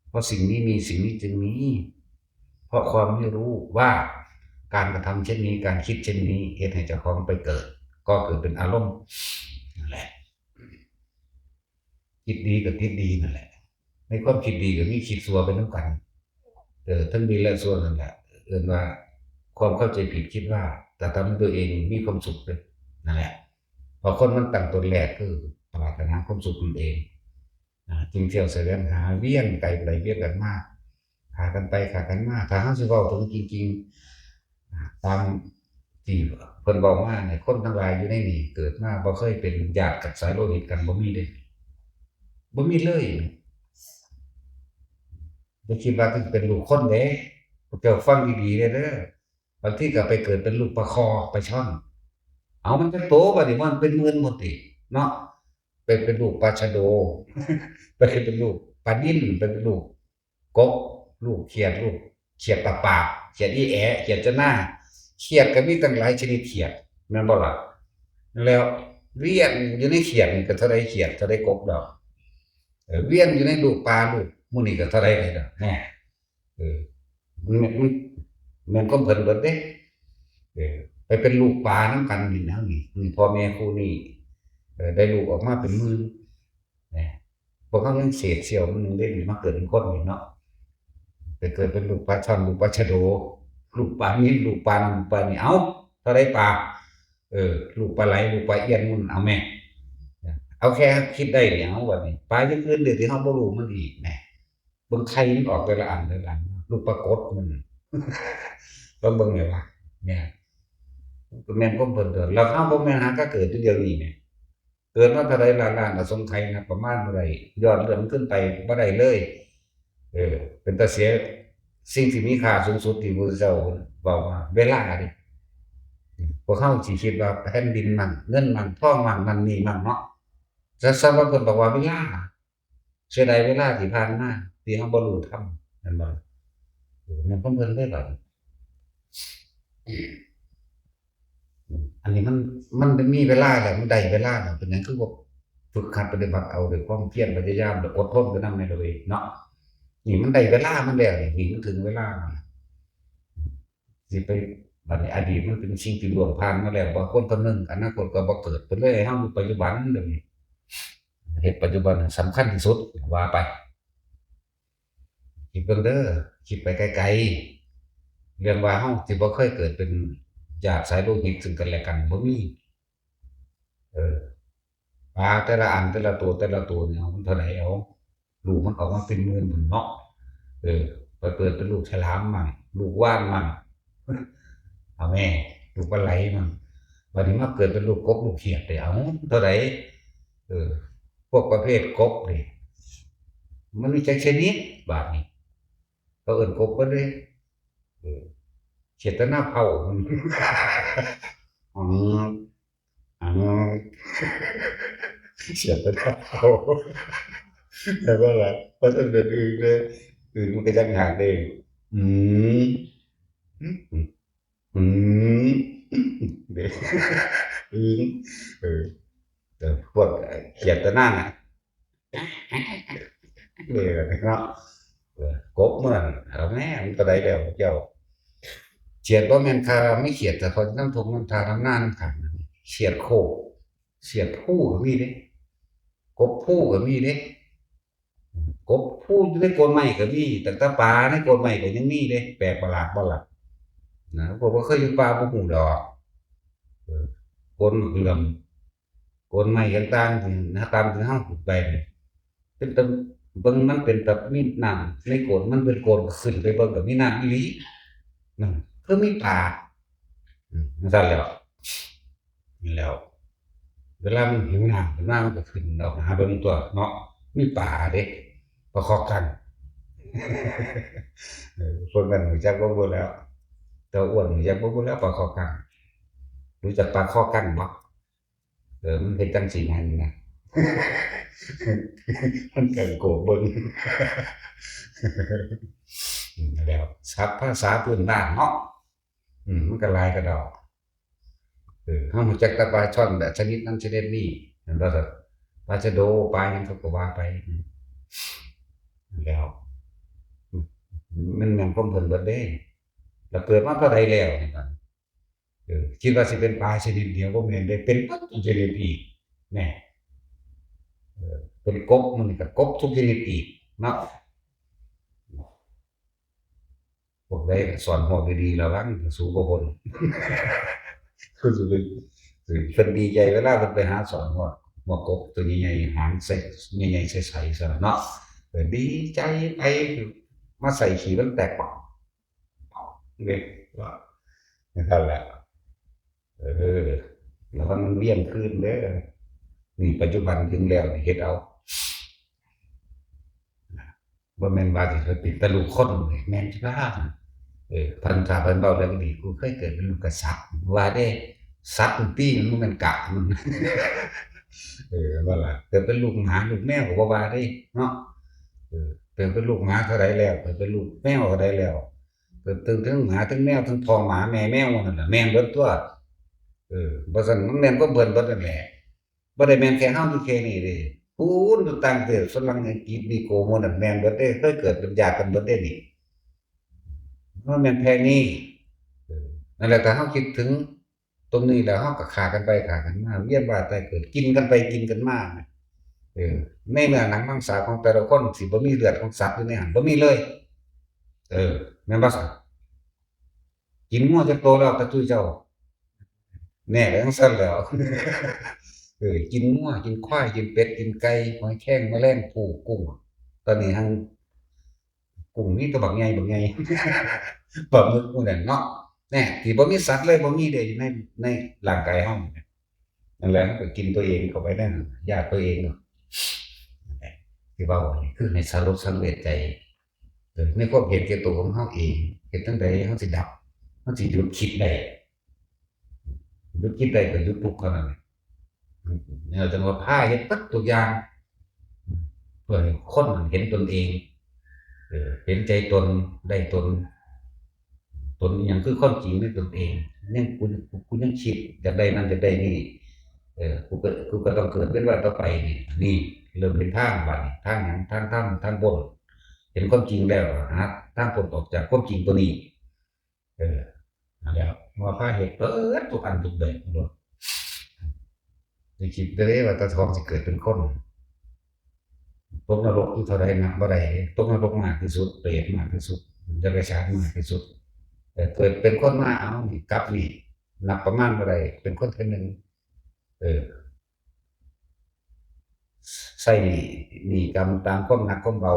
เพราะสิ่งนี้มี สิ่งนี้จึงมี เพราะความไม่รู้ว่าการกระทำเช่นนี้ การคิดเช่นนี้ เฮ็ดให้เจ้าของไปเกิด ก็เกิดเป็นอารมณ์ นั่นแหละ คิดดีก็ติดดีนั่นแหละ ในความคิดดีก็มีคิดชั่วไปนำกัน เออ ทั้งดีและชั่วนั่นแหละ เอิ้นว่าความเข้าใจผิดคิดว่าจะทำให้ตัวเองมีความสุขเด้อ นั่นแหละ เพราะคนมันตั้งต้นแรกคือปรารถนาความสุขนั่นเอง อ่า จึงเที่ยวแสวงหา เวียนไป ไปเวียนกันมา ฆ่ากันไปฆ่ากันมา ถ้าเฮาสิเว้าถึงจริงๆ อ่า ตามที่เพิ่นเว้ามาเนี่ย คนทั้งหลายอยู่ในนี่เกิดมาบ่เคยเป็นญาติกับสายโลหิตกัน บ่มีเด้ บ่มีเลย อย่าคิดว่าคือเป็นลูกคนเด้ พวกเจ้าฟังดีๆเด้อ บางทีก็ไปเกิดเป็นลูกปลาคอปลาช่อน เอามันจะโตบัดนี้มันเป็นหมื่นหมดติเนาะ ไปเป็นลูกปลาชะโด ไปเป็นลูกปลานิล ไปเป็นลูกกบ ลูกเขียด ลูกเขียดตาปาด เขียดอีแอ เขียดจะหน้า เขียดก็มีตั้งหลายชนิดเขียด แม่นบ่ล่ะ? แล้วเวียนอยู่ในเขียดนี่ก็เท่าใดเขียด เท่าใดกบดอก เออ เวียนอยู่ในลูกปลาลูกหมู่นี่ก็เท่าใดเลยดอก แหม เออ มัน มัน แม่นความเพิ่นเบิดเด้ เออ ไปเป็นลูกปลานำกันนี่นะนี่ นี่พ่อแม่คู่นี้ เออ ได้ลูกออกมาเป็นหมื่น นะ พวกเขายังเศษเสี้ยวมันหนึ่งได้มาเกิดเป็นคนนี่เนาะ ไปเกิดเป็นลูกปลาช่อน ลูกปลาชะโด ลูกปลานิล ลูกปลานั่น ลูกปลานี่ เอ้า เท่าใดปลา เออ ลูกปลาไหล ลูกปลาเอี้ยน มัน เอาแม่ เอาแค่คิดได้เนี่ย เอาบัดนี้ ปลาอย่างอื่นเดี๋ยวที่เฮาบ่รู้มันอีกแหม เบิ่งไข่มันออกแต่ละอัน แต่ละอัน ลูกปลากดมัน ลองเบิ่งแหน่ว่า เนี่ย แม่นความเพิ่นเด้อ แล้วเฮาบ่แม่นหาก็เกิดอยู่เดี๋ยวนี้แหม เกิดมาเท่าใดล้านล้านอสงไขยนับประมาณบ่ได้ ยอดเรื่องมันขึ้นไปบ่ได้เลย เออ เป็นตาเสียสิ่งที่มีค่าสูงสุดที่พระพุทธเจ้าบอกว่า เวลาเด้ พวกเฮาสิคิดว่าแผ่นดินมั่ง เงินมั่ง ทองมั่ง นั่นนี่มั่งเนาะ แต่สำหรับเพิ่นบอกว่าเวลา เสียดายเวลาที่ผ่านมา ที่เฮาบ่รู้ธรรม แม่นบ่? เออ แม่นของเพิ่นเด้บัดนี้ อันนี้มัน มันมีเวลาแล้ว มันได้เวลาแล้ว เป็นหยังคือบ่ฝึกหัดปฏิบัติเอาด้วยความเพียรพยายาม แล้วอดทนไปนำแหน่เด้อเว้ยเนาะ นี่มันได้เวลามันแล้ว นี่ นี่มันถึงเวลามันแล้ว สิไป บัดนี้อดีตมันเป็นสิ่งที่ล่วงผ่านมาแล้ว บ่ควรคำนึง อนาคตก็บ่เกิด เพิ่นเลยให้เฮาอยู่ปัจจุบันเดี๋ยวนี้ เฮ็ดปัจจุบันสำคัญที่สุด ว่าไป คิดเบิ่งเด้อ คิดไปไกลๆ เรื่องว่าเฮาสิบ่เคยเกิดเป็นญาติสายโลหิตซึ่งกันและกัน บ่มี เออ ปลาแต่ละอัน แต่ละตัว แต่ละตัวนี่ เอามันเท่าใด เอา ลูกมันออกมาเป็นหมื่นพุ้นเนาะ เออ ไปเกิดเป็นลูกฉลามมั่ง ลูกวาฬมั่ง เอาแม่ ลูกปลาไหลมั่ง บัดนี้มาเกิดเป็นลูกกบ ลูกเขียดเด้ เอาเท่าใด เออ พวกประเภทกบนี่ มันมีจักชนิด บาดนี้ เขาเอิ้นกบเบิดเด้ เออ เขียดตะหน้าเผา อืม อืม เขียดตะหน้าเผา แล้วก็ล่ะ เพราะฉะนั้นอึ่งเด้ อึ่งมันก็จักหางเด้ อืม อืม อืม เด้ อึ่ง เออ แต่พวกเขียดตะหน้าน่ะ เด้อเนาะ เออ กบมื้อนั้น เอาแม่ มันก็ได้แล้วเจ้า เขียดบ่แม่นข้าไม่เขียด แต่เขานำทงนำทานำหน้านำขัน เขียดโคก เขียดภูก็มีเด้ กบภูก็มีเด้ กบภูอยู่ในโคนไม้ก็มี ตั้งแต่ปลาในโคนไม้ก็ยังมีเด้ แปลกประหลาดบ่ล่ะ นะ พวกบ่เคยอยู่ป่าบ่ฮู้ดอก เออ โคนมะเขือม โคนไม้ต่างๆ ที่นะ ตามที่เฮาปลูกไปนี่ เป็นต้น เบิ่งมันเป็นแบบมีน้ำในโคน มันเป็นโคนขึ้นไปเบิ่งก็มีน้ำอีหลี นั่นคือมีปลา อืม จั่งซั้นแหล้ว นี่แหล้ว เวลามันหิวน้ำขึ้นมามันก็ขึ้นออกหาเบิ่งตัวเนาะ มีปลาเด้ ปลาคอกัง เออ พวกนั้นรู้จักบ่บุแล้ว แต่อ้วนรู้จักบ่บุแล้ว ปลาคอกัง รู้จักปลาคอกังบ่? เออ มันเฮ็ดจั่งซี้นั่นนะ มันก็โกกเบิ่ง แล้ว ศัพท์ภาษาพื้นบ้านเนาะ อืม มันก็หลายกระดอก เออ เฮารู้จักแต่ปลาช่อนแบบชนิดนั้นชนิดนี้ แม่นบ่ครับ ปลาชะโด ปลาหยังเขาก็ว่าไป อืม แล้ว มันแม่นของเพิ่นเบิดเด้ แล้วเกิดมาเท่าใดแล้วนี่บัด เออ คิดว่าสิเป็นปลาชนิดเดียว บ่แม่นเด้ เป็นเบิดทุกชนิดอีก แน่ เออ เป็นกบ มันก็กบทุกชนิดอีก เนาะ พวกใดสอนฮอดดีๆ ระวัง สูงกว่าคน คือสิเป็น สิเป็นดีใจเวลาเพิ่นไปหาสอนฮอด หัวกบตัวใหญ่ๆ หางใส ใหญ่ๆ ใสๆ ซั่นน่ะเนาะ เออ ดีใจไป มาใส่ขี้มันแตกปอก เด้ ว่า นั่นแหละ เออ ระวังมันเวียนคืนเด้อ นี่ปัจจุบันถึงแล้ว เฮ็ดเอา บ่แม่นว่าสิไปเป็นแต่ลูกคนเด้ แม่นสิว่า เออ เพิ่น ถ้าเพิ่นเว้าเรื่องอดีต กูเคยเกิดเป็นลูกกษัตริย์ ว่าเด้ สัตว์มันตี้ มันบ่แม่นกะมัน เออ ว่าล่ะ เกิดเป็นลูกหมาลูกแมวก็บ่ว่าเด้เนาะ เออ เกิดเป็นลูกหมาเท่าใดแล้ว เกิดเป็นลูกแมวเท่าใดแล้ว เกิดเป็นทั้งหมาทั้งแมว ทั้งพ่อหมาแม่แมวนั่นน่ะ แม่นเบิดตั๊ว เออ บ่ซั้นมันแม่นความเพิ่นเบิดนั่นแหละ บ่ได้แม่นแค่เฮาอยู่แค่นี้เด้ พู้นอยู่ต่างประเทศ ฝรั่ง อังกฤษ นี่โกหมู่นั่นแม่นเบิดเด้ เคยเกิดเป็นญาติกันเบิดเด้นี่ มันแม่นแค่นี้ เออ นั่นแหละ ถ้าเฮาคิดถึงตรงนี้แล้ว เฮาก็ฆ่ากันไปฆ่ากันมา เวียนว่ายตายเกิด กินกันไปกินกันมา เออ ในเนื้อหนังมังสาของแต่ละคนสิบ่มีเลือดของสัตว์อยู่ในหั้น บ่มีเลย เออ แม่นบ่ซั้น กินงัวจักโตแล้วตาตุ้ยเจ้า แน่ก็จั่งซั้นแหล้ว เออ กินงัว กินควาย กินเป็ด กินไก่ หอยแครง แมลงภู่ กุ้ง ตอนนี้หั้น กุ้งมีแต่บักใหญ่ บักใหญ่ ปลาหมึกหมู่นั่นเนาะ แน่ ที่บ่มีสัตว์เลย บ่มีเด้ อยู่ใน ในร่างกายเฮานี่ นั่นแหละ มันก็กินตัวเองเข้าไปนั่น ญาติตัวเองเนาะ นั่นแหละ ที่เว้านี่คือให้สลดสังเวชใจ เออ ในความเห็นแก่ตัวของเฮาเอง เฮ็ดจั่งใดเฮาสิดับ เฮาสิหยุดคิดได้ หยุดคิดได้ก็หยุดทุกข์เท่านั้นแหละ เนี่ยจั่งว่าพาเฮ็ดเบิดทุกอย่าง เพื่อให้คนเห็นตนเอง เออ เห็นใจตน ได้ตน ตนอีหยังคือความจริงในตนเอง ยัง กู กู กูยังคิดอยากได้นั่นอยากได้นี่ เออ กูก็ กูก็ต้องเกิดเป็นว่าต่อไปนี่ นี่ เริ่มเห็นทางบัดนี้ ทางหยัง ทางธรรม ทางพ้น เห็นความจริงแล้ว หาทางพ้นออกจากความจริงตัวนี้ เออ นั่นแหละ ว่าพาเฮ็ดเบิดทุกอันทุกแบบโลด สิคิดได้ว่าตาทองสิเกิดเป็นคน ตกนรกอยู่เท่าใดนับบ่ได้ ตกนรกมากที่สุด เปรตมากที่สุด เดรัจฉานมากที่สุด แต่เกิดเป็นคนมา เอานี่ กลับนี่ นับประมาณบ่ได้ เป็นคนเทื่อหนึ่ง เออ ใช้หนี้กรรมตามความหนักความเบา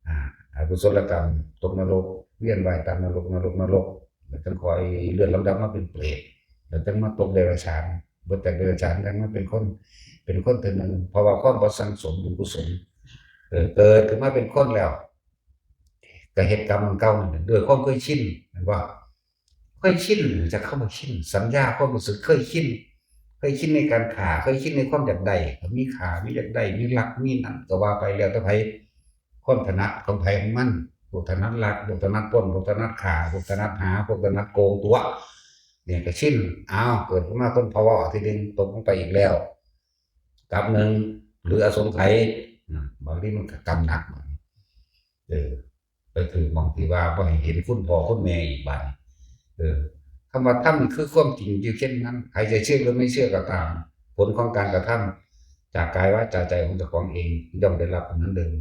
อ่า อกุศลกรรม ตกนรก เวียนว่ายตามนรก นรก นรก แล้วจั่งค่อยเลื่อนลำดับมาเป็นเปรต แล้วจั่งมาตกเดรัจฉาน เบิดจากเดรัจฉานจั่งมาเป็นคน เป็นคนเทื่อหนึ่ง เพราะว่าความบ่สั่งสมบุญกุศล เออ เกิดขึ้นมาเป็นคนแล้ว ก็เฮ็ดกรรมอันเก่านั่นแหละ ด้วยความเคยชิน แม่นบ่ เคยชิน จักคำว่าชิน สัญญาความรู้สึกเคยชิน เคยชินในการฆ่า เคยชินในความอยากได้ ก็มีฆ่า มีอยากได้ มีลัก มีนั่น ก็ว่าไป แล้วแต่ไผ ความถนัดของไผของมัน พวกถนัดลัก พวกถนัดปล้น พวกถนัดฆ่า พวกถนัดหา พวกถนัดโกงตั๋ว เนี่ยก็ชิน อ้าว เกิดขึ้นมาคนภาวะที่หนึ่ง ตกลงไปอีกแล้ว กลับหนึ่ง หรืออสงไขย อืม บางทีมันก็กรรมหนัก เออ ไปถือหม่องที่ว่าบ่ให้เห็นคุณพ่อคุณแม่อีกบาดนี้ เออ คำว่าธรรมนี่คือความจริงอยู่เช่นนั้น ใครจะเชื่อหรือไม่เชื่อก็ตาม ผลของการกระทำจากกายวาจาใจของเจ้าของเอง ย่อมได้รับเหมือนเดิม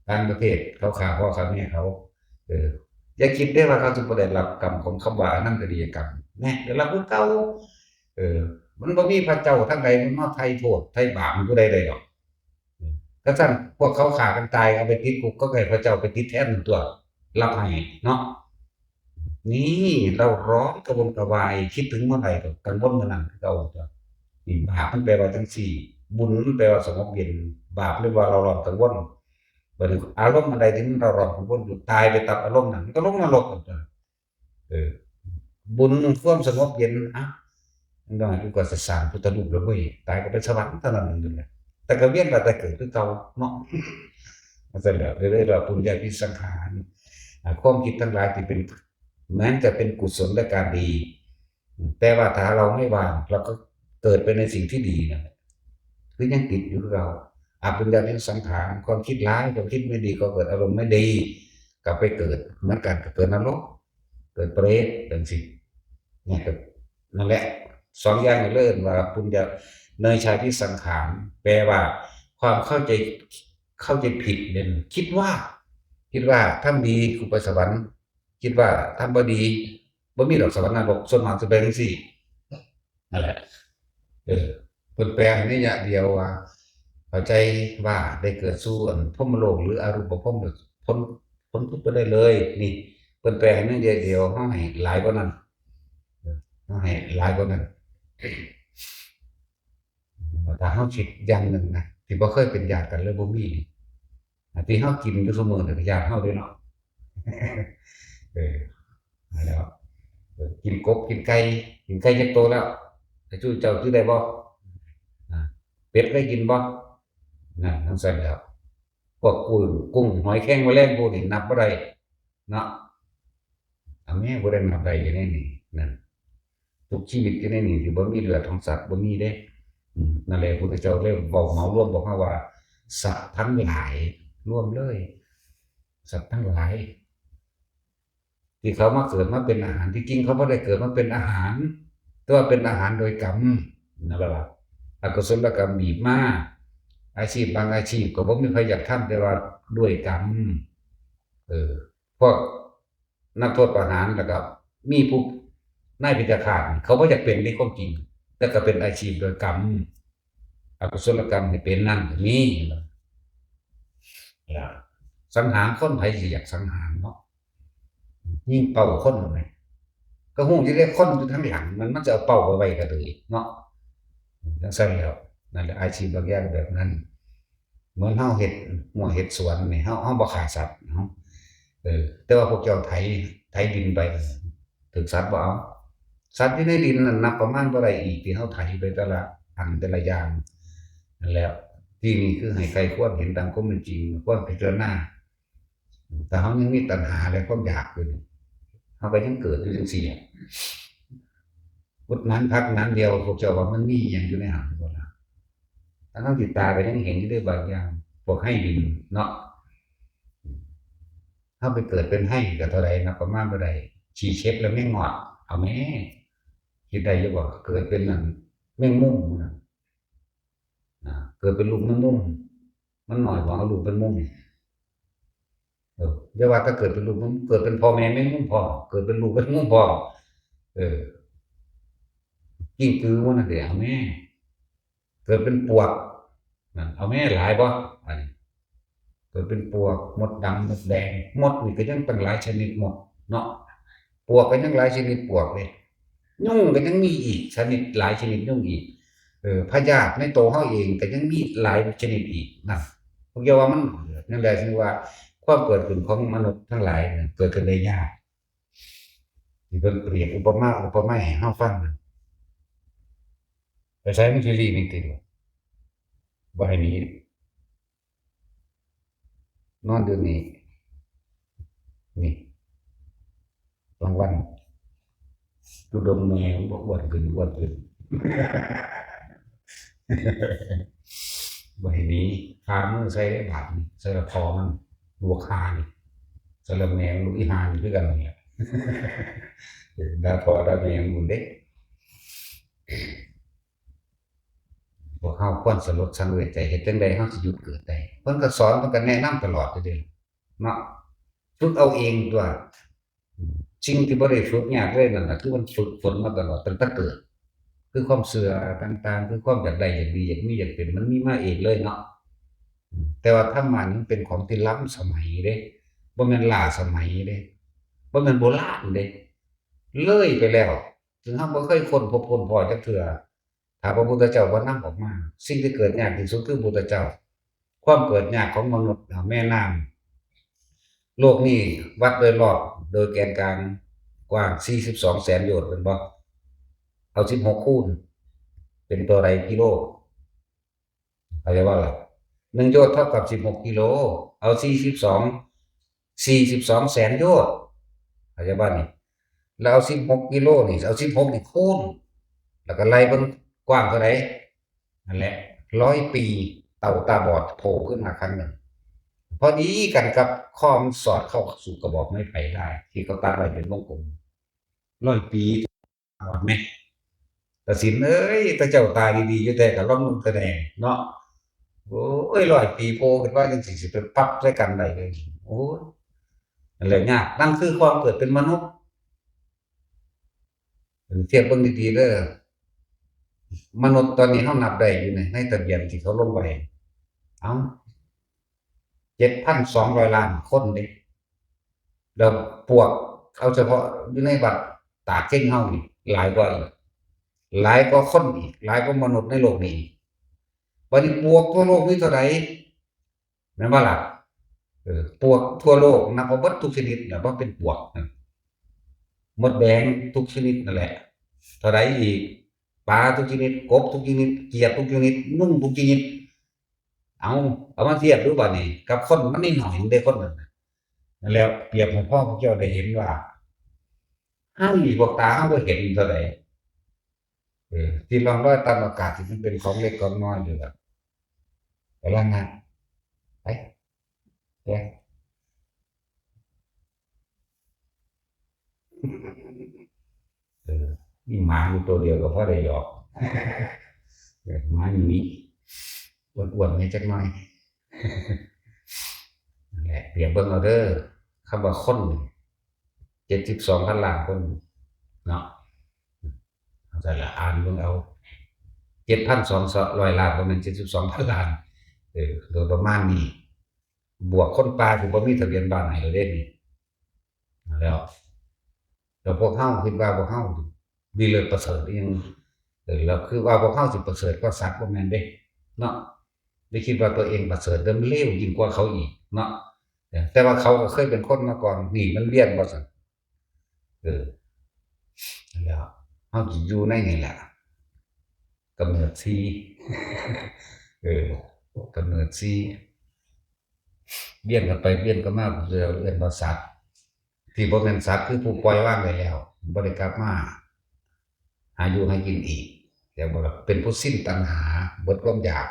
ต่างประเทศเขาฆ่าพ่อฆ่าแม่เขา เออ อย่าคิดได้ว่าเขาจะบ่ได้รับกรรมของคำว่าอนันตริยกรรม แน่ ได้รับคือเก่า เออ มันบ่มีพระเจ้าทางใดมันมาไถ่โทษไถ่บาปมันผู้ใดได้ดอก เออ ก็ซั่นพวกเขาฆ่ากันตาย เอาไปติดคุก ก็ให้พระเจ้าไปติดแทนนั่นตั๊ว รับให้เนาะ นี่เร่าร้อนกระวนกระวาย คิดถึงเมื่อใดก็กังวลเมื่อนั้นคือเก่าตั๊ว นี่บาปมันแปลว่าจั่งซี้ บุญมันแปลว่าสงบเย็น บาปเรียกว่าเร่าร้อนกังวล บัดนี้อารมณ์อันใดที่มันเร่าร้อนกังวลอยู่ ตายไปตามอารมณ์นั้น มันก็ลงนรกตั๊ว เออ บุญความสงบเย็น อ่ะ น้อยกูก็สิสร้างพุทธรูปแล้วเว้ย ตายก็ไปสวรรค์เท่านั้นเอง แต่ก็เวียนว่ายตายเกิดคือเก่าเนาะ มันจะเหลือเรื่อยๆ ปุญญาภิสังขาร อ่ะ ความคิดทั้งหลายที่เป็น แม้จะเป็นกุศลและการดี แต่ว่าถ้าเราไม่วาง เราก็เกิดไปในสิ่งที่ดีนั่นแหละ คือยังติดอยู่คือเก่า อปุญญาภิสังขาร ความคิดร้าย ความคิดไม่ดี ก็เกิดอารมณ์ไม่ดี ก็ไปเกิดเหมือนกัน ก็เกิดนรก เกิดเปรตจั่งซี้ เนี่ยก็ นั่นแหละ สองอย่างนี่เอิ้นว่าปุญญา เนยชาภิสังขาร แปลว่าความเข้าใจ เข้าใจผิดเนี่ย คิดว่า คิดว่าทำดีกูไปสวรรค์ คิดว่าทำบ่ดี บ่มีดอกสวรรค์นรก ส่วนมากจะเป็นจั่งซี้ นั่นแหละ เออ เพิ่นแปลให้ในยะเดียวว่า เข้าใจว่าได้เกิดสู่อันพรหมโลกหรืออรูปพรหม พ้น พ้นทุกข์ไปได้เลย นี่ เพิ่นแปลให้ในยะเดียว เฮาให้หลายกว่านั้น เฮาให้หลายกว่านั้น ถ้าเฮาคิดอย่างหนึ่งนะ ที่บ่เคยเป็นญาติกันเลย บ่มีนี่ อันที่เฮากินอยู่ซุมื้อนี่ก็ย้านเฮาเด้เนาะ เออ นั่นแหละ เออ กินกบ กินไก่ กินไก่จักโตแล้ว ไอ้จุเจ้าจื่อได้บ่ อ่า เป็ดได้กินบ่ นั่น จั่งซั้นแหล้ว พวกกุ้ง กุ้ง หอยแครง แมลงพวกนี้นับบ่ได้เนาะ เอาแม่ ผู้ใดนับได้อยู่ในนี่ นั่น ทุกชีวิตอยู่ในนี่ ที่บ่มีเลือดของสัตว์ บ่มีเด้ อืม นั่นแหละ พุทธเจ้าเลยเว้าเหมารวมบอกมาว่า สัตว์ทั้งหลาย รวมเลย สัตว์ทั้งหลาย ที่เขามาเกิดมาเป็นอาหาร ที่จริงเขาบ่ได้เกิดมาเป็นอาหาร แต่ว่าเป็นอาหารโดยกรรม นั่นแหละ อกุศลกรรมบีบมา อาชีพบางอาชีพก็บ่มีใครอยากทำ แต่ว่าด้วยกรรม เออ พวกนักโทษประหาร แล้วก็มีผู้นายเพชฌฆาตนี่ เขาบ่อยากเป็นในความจริง แต่ก็เป็นอาชีพโดยกรรม อกุศลกรรมให้เป็นนั่นก็มี สังหารคน ไผสิอยากสังหารเนาะ ยิงเป้าคนนั่นแหละ ก็ฮู้อยู่เด้ คนอยู่ทางหลังมัน มันจะเอาเป้าไปไว้กะเลยเนาะ จั่งซั้นแหล้ว นั่นแหละ อาชีพบางอย่างแบบนั้น เหมือนเฮาเฮ็ดฮวกเฮ็ดสวนนี่ เฮา เฮาบ่ฆ่าสัตว์ เฮา เออ แต่ว่าพวกเจ้าไถ ไถดินไป ถืกสัตว์บ่เอา สัตว์อยู่ในดินนั่นนับประมาณบ่ได้อีก ที่เฮาไถไปแต่ละอันแต่ละอย่าง นั่นแหละ ที่นี่คือให้ใคร่ครวญเห็นตามความเป็นจริง ความพิจารณา ถ้าเฮายังมีตัณหาและความอยากอยู่นี่ เฮาก็ยังเกิดอยู่จั่งซี้แหละ พุดหนานผักหนานเดียว พวกเจ้าว่ามันมีอิหยังอยู่ในหั้นบ่ล่ะ ถ้าเฮาสิตายก็ยังเห็นอยู่เด้บางอย่าง พวกไฮ่ดินเนาะ เฮาไปเกิดเป็นไฮ่ก็เท่าใดนับประมาณบ่ได้ ขี้เข็บแล้วแมงงอด เอาแม่ คิดได้อยู่บ่ เกิดเป็นนั่น แมงมุมนั่น อ่า เกิดเป็นลูกแมงมุม มันน้อยกว่าเอาลูกแมงมุม เออ อย่าว่าแต่เกิดเป็นลูกแมงมุม เกิดเป็นพ่อแม่แมงมุมพร้อม เกิดเป็นลูกแมงมุมพร้อม เออ กิ้งกือมันนั่นเด้ เอาแม่ เกิดเป็นปวก นั่น เอาแม่ หลายบ่ อันนี้ เกิดเป็นปวก มดดำ มดแดง มดนี่ก็ยังตั้งหลายชนิดมดเนาะ ปวกก็ยังหลายชนิดปวกเลย ยุงก็ยังมีอีกชนิด หลายชนิดยุงอีก เออ พยาธิในตัวเฮาเองก็ยังมีหลายชนิดอีก นั่น พวกเจ้าว่ามัน นั่นแหละ จึงว่าความเกิดขึ้นของมนุษย์ทั้งหลายเนี่ย เกิดขึ้นได้ยาก ที่เพิ่นเปรียบอุปมาอุปไมยให้เฮาฟังน่ะ ไปไสมันสิหลีกหนีติดวะ บ่ให้หนี นอนอยู่นี่ นี่ กลางวัน จุดมแม่มันบ่อ้วนขึ้น อ้วนขึ้น บ่ให้หนี คามือใส่ได้บาดนี่ ใส่ละพอมัน บวกห้านี่ ใส่ละแม่มัน ลูกอีห้านี่คือกันนั่นแหละ ด่าพ่อด่าแม่มันเด้ พวกเฮาควรสลดสังเวชใจ เฮ็ดจั่งใดเฮาสิหยุดเกิดได้ เพิ่นก็สอน เพิ่นก็แนะนำตลอดเด้อเนาะ ฝึกเอาเองตัว สิ่งที่บ่ได้ฝึกยากเลยนั่นน่ะ คือมันฝึกฝนมาตลอดตั้งแต่เกิด คือความเชื่อต่างๆ คือความอยากได้ อยากดี อยากมี อยากเป็น มันมีมาเองเลยเนาะ แต่ว่าธรรมะนี่มันเป็นของที่ล้ำสมัยเด้ บ่แม่นล้าสมัยเด้ บ่แม่นโบราณเด้ เลยไปแล้ว ซึ่งเฮาบ่เคยค้นพบค้นพ้อจักเทื่อ ถ้าพระพุทธเจ้าบ่นำออกมา สิ่งที่เกิดยากที่สุดคือพุทธเจ้า ความเกิดยากของมนุษย์ เอาแม่น้ำ โลกนี้วัดโดยรอบ โดยแกนกลางกว้างสี่สิบสองแสนโยชน์ แม่นบ่ เอาสิบหกคูณ เป็นตัวใดกิโล เข้าใจบ่ล่ะ หนึ่งโยชน์เท่ากับสิบหกกิโล เอาสี่สิบสอง สี่สิบสองแสนโยชน์ เข้าใจบ่นี่ แล้วเอาสิบหกกิโลนี่ เอาสิบหกนี่คูณ แล้วก็ไล่เบิ่งกว้างเท่าใด นั่นแหละ ร้อยปีเต่าตาบอดโผล่ขึ้นมาครั้งหนึ่ง พอดีกันกับข้อมันสอดเข้าสู่กระบอกไม้ไผ่ได้ ที่เขาตัดไว้เป็นวงกลม ร้อยปี บอดแม่ ตาสินเอ้ย แต่เจ้าตาดีๆ อยู่แท้ก็ลองลงแสดงเนาะ โอ้ย ร้อยปีโผล่ขึ้นมาจั่งซี้ สิไปปรับใส่กันได้เลย โอ้ย นั่นแหละยาก นั่นคือความเกิดเป็นมนุษย์ เทียบเบิ่งดีๆ เด้อ มนุษย์ตอนนี้เฮานับได้อยู่ใน ในทะเบียนที่เขาลงไว้ เอ้า เจ็ดพันสองร้อยล้านคนเด้ แล้วปวก เอาเฉพาะอยู่ในวัดตากเชงเฮานี่ หลายกว่าอีก หลายกว่าคนอีก หลายกว่ามนุษย์ในโลกนี้อีก บัดนี้ปวกทั่วโลกมีเท่าใด แม่นบ่ล่ะ เออ ปวกทั่วโลกนับว่าเบิดทุกชนิดนะ ว่าเป็นปวกนะ มดแดงทุกชนิดนั่นแหละ เท่าใดอีก ปลาทุกชนิด กบทุกชนิด เขียดทุกชนิด ยุงทุกชนิด เอา เอามาเทียบดูบัดนี้ กับคนมันนิดหน่อยเด้ คนนั้นน่ะ นั่นแหละ เปรียบให้พ่อพวกเจ้าได้เห็นว่า ให้พวกตาเฮาบ่เห็นเท่าใด เออ ที่ร่องรอยตามอากาศที่มันเป็นของเล็กของน้อยอยู่ล่ะ กำลังนะ ไป ไป เออ มีหมาอยู่ตัวเดียวก็พอได้หยอก เออ หมาอยู่นี่ อ้วนๆ เนี่ยจักหน่อย นั่นแหละ เปรียบเบิ่งเอาเด้อ คำว่าคน เจ็ดสิบสองพันล้านคน เนาะ เอาแต่ละอ่านเบิ่งเอา เจ็ดพันสองร้อยล้าน บ่แม่นเจ็ดสิบสองพันล้าน เออ โดยประมาณนี้ บวกคนป่าที่บ่มีทะเบียนบ้านให้แล้วเด้นี่ แล้ว แล้วพวกเฮาคิดว่าพวกเฮาดีเลิศประเสริฐอีหยัง เออ แล้วคือว่าพวกเฮาสิประเสริฐกว่าสัตว์ บ่แม่นเด้ เนาะ ได้คิดว่าตัวเองประเสริฐ เด้อ มันเลวยิ่งกว่าเขาอีก เนาะ เออ แต่ว่าเขาก็เคยเป็นคนมาก่อน นี่มันเวียน ว่าซั่น เออ แล้วเฮาสิอยู่ในนี่แหละ กำเนิดสี่ เออ กำเนิดสี่ เวียนกันไปเวียนกันมา ผู้เดียวเอิ้นว่าสัตว์ ที่บ่แม่นสัตว์คือผู้ปล่อยวางได้แล้ว บ่ได้กลับมาหาอยู่หากินอีก แต่ว่าเป็นผู้สิ้นตัณหา เบิดความอยาก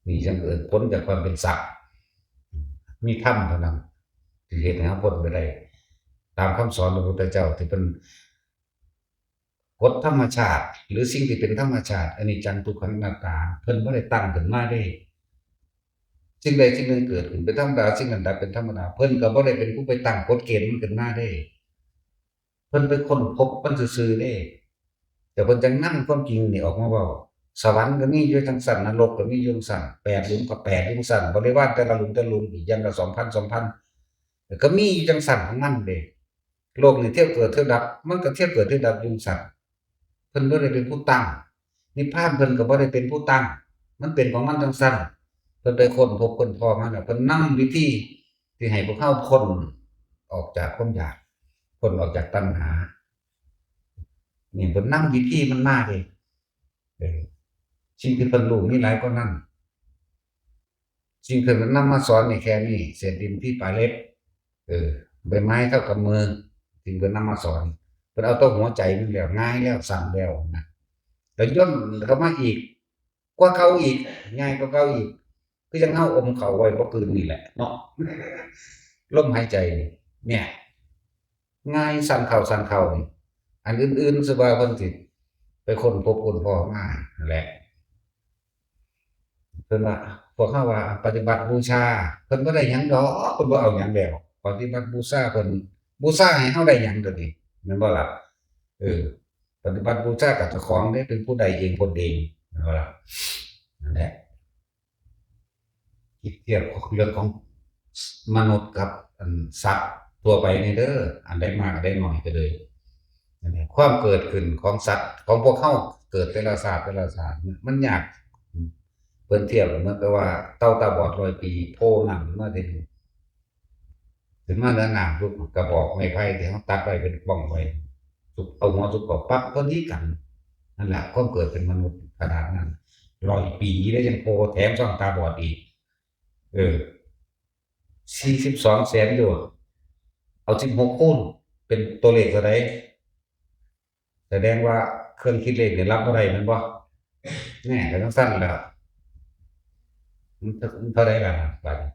นี่จั่งเอิ้นพ้นจากความเป็นสัตว์ มีธรรมเท่านั้น ที่เฮ็ดให้เราพ้นไปได้ ตามคำสอนของพระพุทธเจ้าที่เป็น กฎธรรมชาติ หรือสิ่งที่เป็นธรรมชาติ อนิจจัง ทุกขัง อนัตตา เพิ่นบ่ได้ตั้งขึ้นมาเด้ สิ่งใดสิ่งหนึ่งเกิดขึ้นเป็นธรรมดา สิ่งนั้นดับเป็นธรรมดา เพิ่นก็บ่ได้เป็นผู้ไปตั้งกฎเกณฑ์มันขึ้นมาเด้ เพิ่นไปค้นพบมันซื่อๆเด้ แต่เพิ่นจั่งนำความจริงนี่ออกมาเว้า สวรรค์ก็มีอยู่จั่งซั้น นรกก็มีอยู่จั่งซั้น แปดหลุมก็แปดหลุมซั้น บริวารแต่ละหลุมแต่ละหลุมอีกอย่างละสองพัน สองพัน ก็มีอยู่จั่งซั้นของมันเด้ โลกนี่เที่ยวเกิดเที่ยวดับ มันก็เที่ยวเกิดเที่ยวดับอยู่จั่งซั้น เพิ่นบ่ได้เป็นผู้ตั้ง นิพพานเพิ่นก็บ่ได้เป็นผู้ตั้ง มันเป็นของมันจั่งซั้น เพิ่นไปค้นพบค้นพอมาแล้ว เพิ่นนำวิธีที่ให้พวกเฮาพ้นออกจากความอยาก พ้นออกจากตัณหา นี่เพิ่นนำวิธีมันมาเด้ เออ สิ่งที่เพิ่นรู้มีหลายกว่านั้น สิ่งที่เพิ่นนำมาสอนนี่แค่นี้ เศษดินที่ปลายเล็บ เออ ใบไม้เท่ากำมือ สิ่งเพิ่นนำมาสอน เพิ่นเอาแต่หัวใจมันแล้ว ง่ายแล้ว สั้นแล้วนะ แล้วย่นเข้ามาอีก กว่าเก่าอีก ง่ายกว่าเก่าอีก คือจั่งเฮาอมข้าวไว้บ่กลืนนี่แหละเนาะ ลมหายใจนี่ เนี่ย ง่าย สั้นเข้า สั้นเข้านี่ อันอื่นๆ สิว่าเพิ่นสิไปค้นพบค้นพอมานั่นแหละ เพิ่นว่า พวกเฮาว่าปฏิบัติบูชา เพิ่นบ่ได้หยังดอก เพิ่นบ่เอาหยังแล้ว ปฏิบัติบูชาเพิ่น บูชาให้เฮาได้หยังเดี๋ยวนี้ แม่นบ่ล่ะ เออ ปฏิบัติบูชากับเจ้าของเด้ เป็นผู้ได้เองพ้นเอง แม่นบ่ล่ะ นั่นแหละ คิดเทียบเรื่องของมนุษย์กับอันสัตว์ทั่วไปนี่เด้อ อันใดมากอันใดน้อยก็เลย นั่นแหละ ความเกิดขึ้นของสัตว์ ของพวกเฮาเกิดแต่ละชาติแต่ละชาติ มันยาก เพิ่นเทียบเหมือนกับว่าเต่าตาบอดร้อยปีโผล่น้ำขึ้นมาทีหนึ่ง ขึ้นมาเหนือน้ำปุ๊บ กระบอกไม้ไผ่ที่เฮาตัดไว้เป็นป่องไว้ สุก เอาหัวสุกเข้าปั๊บ พอดีกัน นั่นแหละ ความเกิดเป็นมนุษย์ขนาดนั้น ร้อยปีแล้วยังโผล่ แถมซ้ำตาบอดอีก เออ สี่สิบสองแสนอยู่ เอาสิบหกคูณ เป็นตัวเลขเท่าใด แสดงว่าเครื่องคิดเลขเนี่ยรับบ่ได้แม่นบ่ แน่ ก็จั่งซั้นแหละ มัน มันเท่าใดล่ะ บัดนี้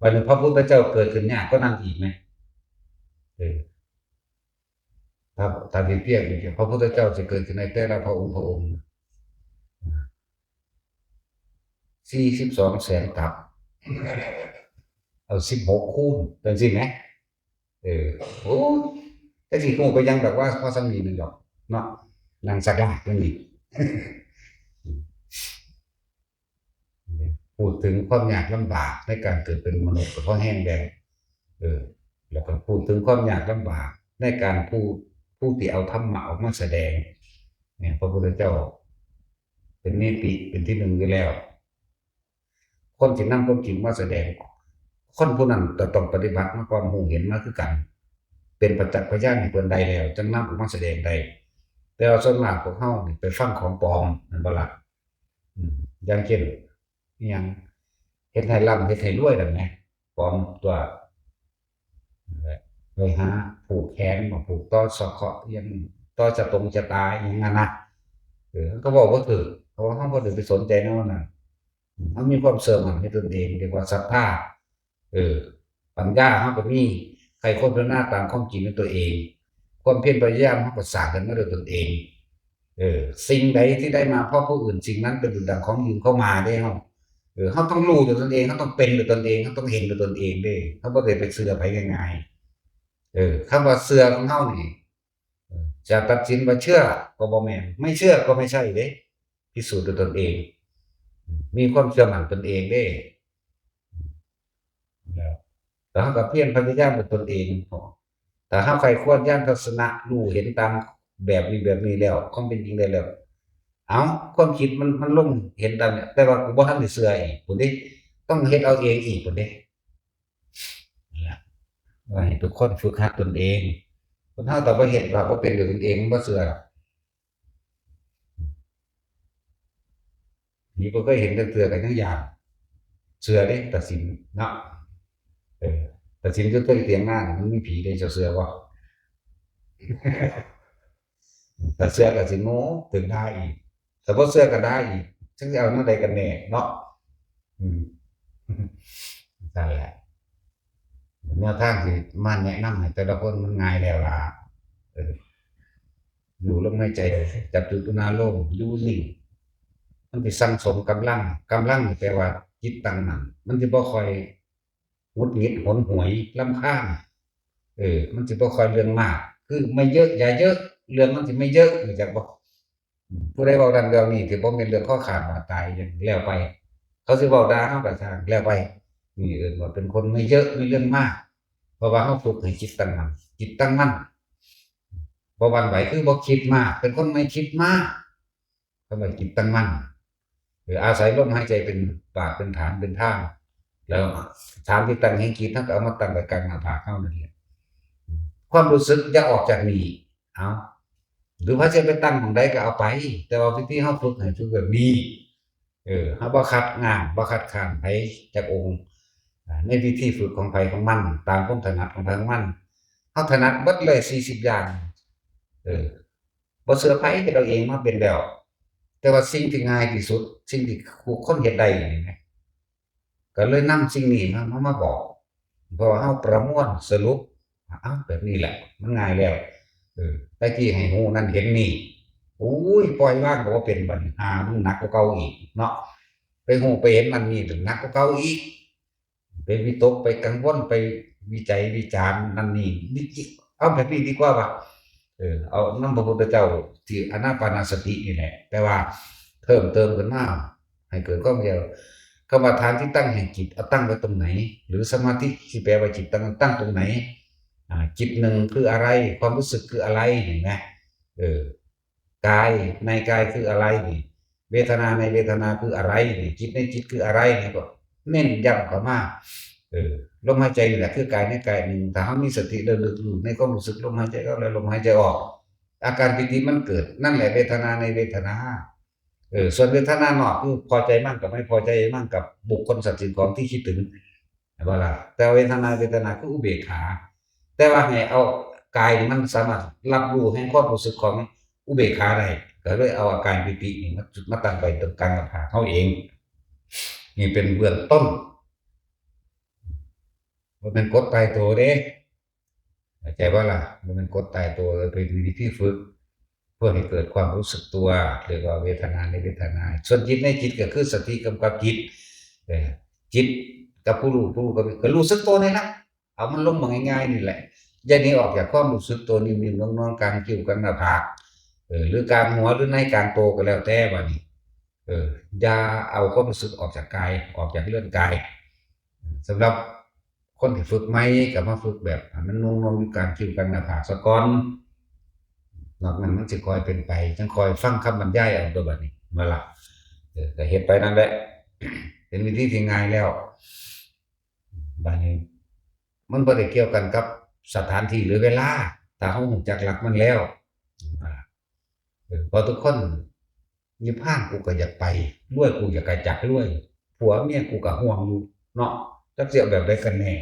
บัดนี้พระพุทธเจ้าเกิดขึ้นยากกว่านั้นอีกไหม เออ ถ้า ถ้าสิเทียบนี่ พระพุทธเจ้าจะเกิดขึ้นในแต่ละพระองค์ พระองค์ สี่สิบสองแสนกับ เอาสิบหกคูณ จั่งซี้แหม เออ โอ้ แต่สิฮู้ไปยังดอกว่า ว่าส่ำนี้หนึ่งดอก เนาะ นั่งสักลากนั่นนี่ พูดถึงความยากลำบากในการเกิดเป็นมนุษย์ก็พอแฮงแล้ว เออ แล้วก็พูดถึงความยากลำบากในการผู้ ผู้ที่เอาธรรมะออกมาแสดง เนี่ย พระพุทธเจ้าเป็นนิติ เป็นที่หนึ่งอยู่แล้ว คนที่นำความจริงมาแสดง คนผู้นั้นก็ต้องปฏิบัติมาก่อน ฮู้เห็นมาคือกัน เป็นประจักษ์พยานให้เพิ่นได้แล้ว จั่งนำออกมาแสดงได้ แต่ว่าส่วนมากพวกเฮานี่ไปฟังของปลอม แม่นบ่ล่ะ? อืม อย่างเช่น อิหยัง เฮ็ดให้ร่ำ เฮ็ดให้รวยนั่นแหม ปลอมตัว ไปหาผูกแขน มาผูกต่อสะเคราะห์ อิหยัง ต่อชะตงชะตา อิหยังนั่นนะ เออ ก็เว้าบ่ถืก เพราะว่าเฮาบ่ได้ไปสนใจแนวนั้น เฮามีความเชื่อมั่นในตนเอง เรียกว่าศรัทธา เออ ปัญญาเฮาก็มี ใคร่ครวญพิจารณาตามความจริงในตัวเอง ความเพียรพยายามเฮาก็สร้างขึ้นมาด้วยตนเอง เออ สิ่งใดที่ได้มาเพราะผู้อื่น สิ่งนั้นเป็นดุจดังของยืมเข้ามาเด้เฮา เออ เฮาต้องรู้ด้วยตนเอง เฮาต้องเป็นด้วยตนเอง เฮาต้องเห็นด้วยตนเองเด้ เฮาบ่ได้ไปเชื่อไผง่ายๆ เออ คำว่าเชื่อของเฮานี่ เออ จะตัดสินว่าเชื่อก็บ่แม่น ไม่เชื่อก็ไม่ใช่เด้ พิสูจน์ด้วยตนเอง มีความเชื่อมั่นตนเองเด้ แล้ว แต่เฮาก็เพียรพยายามด้วยตนเองพอ ถ้าเฮาใคร่ครวญญาณทัศนะ รู้เห็นตามแบบนี้แบบนี้แล้ว ความเป็นจริงได้แล้ว เอ้า ความคิดมัน มันลงเห็นตามเนี่ย แต่ว่ากูบ่ทันได้เชื่ออีกพุ้นเด้ ต้องเฮ็ดเอาเองอีกพุ้นเด้ นั่นล่ะ ว่าให้ทุกคนฝึกหัดตนเอง คนเฮาถ้าบ่เฮ็ด ว่าบ่เป็นด้วยตนเอง มันบ่เชื่อหรอก ผีบ่เคยเห็นจักเทื่อก็ยังย้าน เชื่อเด้ ตาสินเนาะ เออ ตาสินอยู่เทิงเถียงนาน่ะ มันมีผีเด้ เจ้าเชื่อบ่? ถ้าเชื่อก็สิโง่ ถึงด่าอีก ถ้าบ่เชื่อก็ด่าอีก จักสิเอาแนวใดกันแน่เนาะ อืม นั่นแหละ แนวทางที่มาแนะนำให้แต่ละคนมันง่ายแล้วล่ะ เออ อยู่ลมหายใจ จับจุดอุณาโลม อยู่นิ่ง มันสิสั่งสมกำลัง กำลังนี่แปลว่าจิตตั้งมั่น มันสิบ่ค่อยหงุดหงิดหนหวยรำคาญ เออ มันสิบ่ค่อยเรื่องมาก คือไม่เยอะอย่าเยอะ เรื่องมันสิไม่เยอะ รู้จักบ่? อืม ผู้ใดเว้าดังเรื่องนี้ ที่บ่แม่นเรื่องคอขาดบาดตาย แล้วไป เขาสิเว้าด่าเฮาก็ช่าง แล้วไป นี่เอิ้นว่าเป็นคนไม่เยอะไม่เรื่องมาก เพราะว่าเฮาฝึกให้จิตตั้งมั่น จิตตั้งมั่น บ่หวั่นไหว คือบ่คิดมาก เป็นคนไม่คิดมาก คำว่าจิตตั้งมั่น เออ อาศัยลมหายใจเป็นบาตร เป็นฐาน เป็นทาง แล้วฐานที่ตั้งแห่งจิต เฮาก็เอามาตั้งไว้กลางหน้าผากเฮานั่นแหละ ความรู้สึกอย่าออกจากนี่ เอา หรือว่าจะไปตั้งหม่องใดก็เอาไป แต่ว่าวิธีเฮาฝึกให้ฝึกแบบนี้ เออ เฮาบ่ขัดง้าง บ่ขัดข้านไผจักองค์ อ่า ในวิธีฝึกของไผของมัน ตามความถนัดของไผของมัน เฮาถนัดเบิดเลย สี่สิบอย่าง เออ บ่เชื่อไผ เฮ็ดเอาเองมาเป็นแล้ว แต่ว่าสิ่งที่ง่ายที่สุด สิ่งที่ทุกคนเฮ็ดได้นี่นะ ก็เลยนำสิ่งนี้มา มา มาบอก เพราะว่าเฮาประมวลสรุป เอ้า แบบนี้แหละ มันง่ายแล้ว เออ แต่กี้ให้ฮู้นั่นเห็นนี่ โอ้ย ปล่อยวางก็บ่เป็น บัดนี้ หา มันหนักกว่าเก่าอีกเนาะ ไปฮู้ไปเห็นนั่นนี่หนักกว่าเก่าอีก ไปวิตก ไปกังวล ไปวิจัยวิจารณ์นั่นนี่ นี่ เอาแบบนี้ดีกว่าว่ะ เออ เอานำพระพุทธเจ้าที่อานาปานสตินี่แหละ แต่ว่าเพิ่มเติมขึ้นมา ให้เกิดความเข้าใจ คำว่าฐานที่ตั้งแห่งจิต เอาตั้งไว้ตรงไหน หรือสมาธิที่แปลว่าจิตตั้ง ตั้งตรงไหน อ่า จิตหนึ่งคืออะไร ความรู้สึกคืออะไร เห็นไหม เออ กายในกายคืออะไรนี่ เวทนาในเวทนาคืออะไรนี่ จิตในจิตคืออะไรนี่ ก็เน้นย้ำเข้ามา เออ ลมหายใจนี่แหละคือกายในกายหนึ่ง ถ้าเฮามีสติระลึกรู้ในความรู้สึกลมหายใจเข้าและลมหายใจออก อาการปีติมันเกิด นั่นแหละเวทนาในเวทนา เออ ส่วนเวทนานอกคือพอใจมั่งกับไม่พอใจมั่งกับบุคคลสัตว์สิ่งของที่คิดถึง เห็นบ่ล่ะ? แต่เวทนา เวทนาคืออุเบกขา แต่ว่าให้เอากายนี่มันสามารถรับรู้แห่งความรู้สึกของอุเบกขาได้ ก็เลยเอาอาการปีตินี่มา มาตั้งไว้ตรงกลางหน้าผากเฮาเอง นี่เป็นเบื้องต้น บ่แม่นกฎตายตัวเด้ เข้าใจบ่ล่ะ? บ่แม่นกฎตายตัว เป็นวิธีฝึก เพื่อให้เกิดความรู้สึกตัว เรียกว่าเวทนาในเวทนา ส่วนจิตในจิตก็คือสติกำกับจิต เออ จิตกับผู้รู้ ผู้รู้กับ ก็รู้สึกตัวนี่ล่ะ เอามันลงมาง่ายๆนี่แหละ อย่าหนีออกจากความรู้สึกตัวนิ่มๆนวลๆ กลางคิ้วกลางหน้าผาก เออ หรือกลางหัว หรือในกลางโตก็แล้วแต่ บัดนี้ เออ อย่าเอาความรู้สึกออกจากกาย ออกจากเรือนกาย สำหรับคนที่ฝึกใหม่ก็มาฝึกแบบให้มันนุ่มๆอยู่กลางคิ้วกลางหน้าผากซะก่อน นอกนั้นมันสิค่อยเป็นไป จั่งค่อยฟังคำบรรยายเอาตัวบัดนี้ นั่นล่ะ เออ ก็เฮ็ดไปนั่นแหละ เป็นวิธีที่ง่ายแล้ว บาดนี้มันบ่ได้เกี่ยวกันกับสถานที่หรือเวลา ถ้าเฮารู้จักหลักมันแล้ว อ่า เออ เพราะทุกคน นิพพานกูก็อยากไป รวยกูอยากจะอยากรวย ผัวเมียกูก็ห่วงอยู่เนาะ จักสิเอาแบบใดกันแน่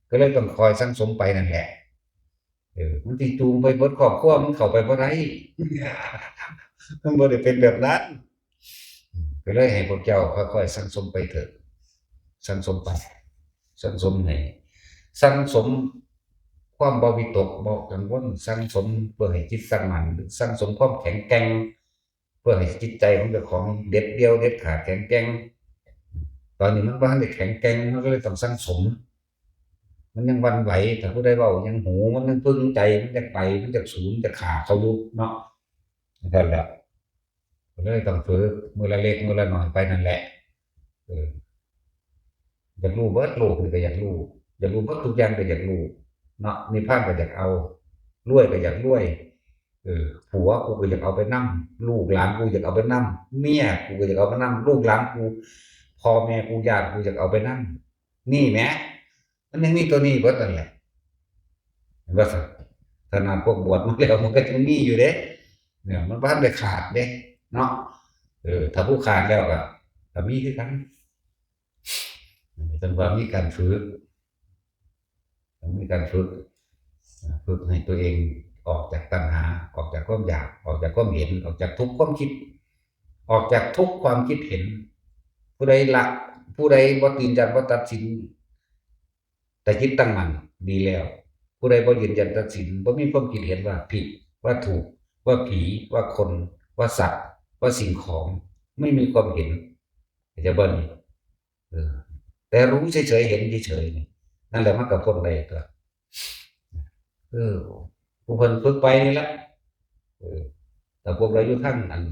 ก็เลยต้องคอยสั่งสมไปนั่นแหละ เออ มันสิจูงไปเบิดครอบครัว มันเข้าไปบ่ได้ มันบ่ได้เป็นแบบนั้น ก็เลยให้พวกเจ้าค่อยๆสั่งสมไปเถอะ สั่งสมไป สั่งสมให้ สั่งสมความบ่วิตกบ่กังวล สั่งสมเพื่อให้จิตตั้งมั่น สั่งสมความแข็งแกร่ง เพื่อให้จิตใจของเจ้าของเด็ดเดี่ยวเด็ดขาดแข็งแกร่ง ตอนนี้มันบ่ทันได้แข็งแกร่ง มันก็เลยต้องสั่งสม มันยังหวั่นไหว ถ้าผู้ใดเว้ายังหู มันยังปึงใจ มันอยากไป มันอยากสูน อยากฆ่าเขาอยู่เนาะ นั่นแหละ ก็เลยต้องฝึก มื้อละเล็ก มื้อละน้อยไปนั่นแหละ เออ อยากรู้เบิดโลกนี่ก็อยากรู้ อยากรู้เบิดทุกอย่างก็อยากรู้ เนาะ นิพพานก็อยากเอา รวยก็อยากรวย เออ ผัวกูก็อยากเอาไปนำ ลูกหลานกูอยากเอาไปนำ เมียกูก็อยากเอาไปนำ ลูกหลานกู พ่อแม่กู ญาติกูอยากเอาไปนำ นี่แหม มันยังมีตัวนี้เบิดนั่นแหละ เห็นบ่ซะ ขนาดพวกบวชมาแล้วมันก็ยังมีอยู่เด้ เนี่ย มันบ่ทันได้ขาดเด้ เนาะ เออ ถ้าผู้ขาดแล้วก็ ก็มีคือกัน จั่งว่ามีการฝึก ต้องมีการฝึก ฝึกให้ตัวเองออกจากตัณหา ออกจากความอยาก ออกจากความเห็น ออกจากทุกข์ความคิด ออกจากทุกข์ความคิดเห็น ผู้ใดละ ผู้ใดบ่ยืนยัน บ่ตัดสิน แต่จิตตั้งมั่น ดีแล้ว ผู้ใดบ่ยืนยันตัดสิน บ่มีความคิดเห็นว่าผิด ว่าถูก ว่าผี ว่าคน ว่าสัตว์ ว่าสิ่งของ ไม่มีความเห็น เข้าใจบ่นี่ เออ แต่รู้เฉยๆ เห็นเฉยๆ นี่ นั่นแหละมันก็พ้นได้ตั๊ว เออ ผู้เพิ่นฝึกไปนี่แหละ เออ แต่พวกเราอยู่ทางอัน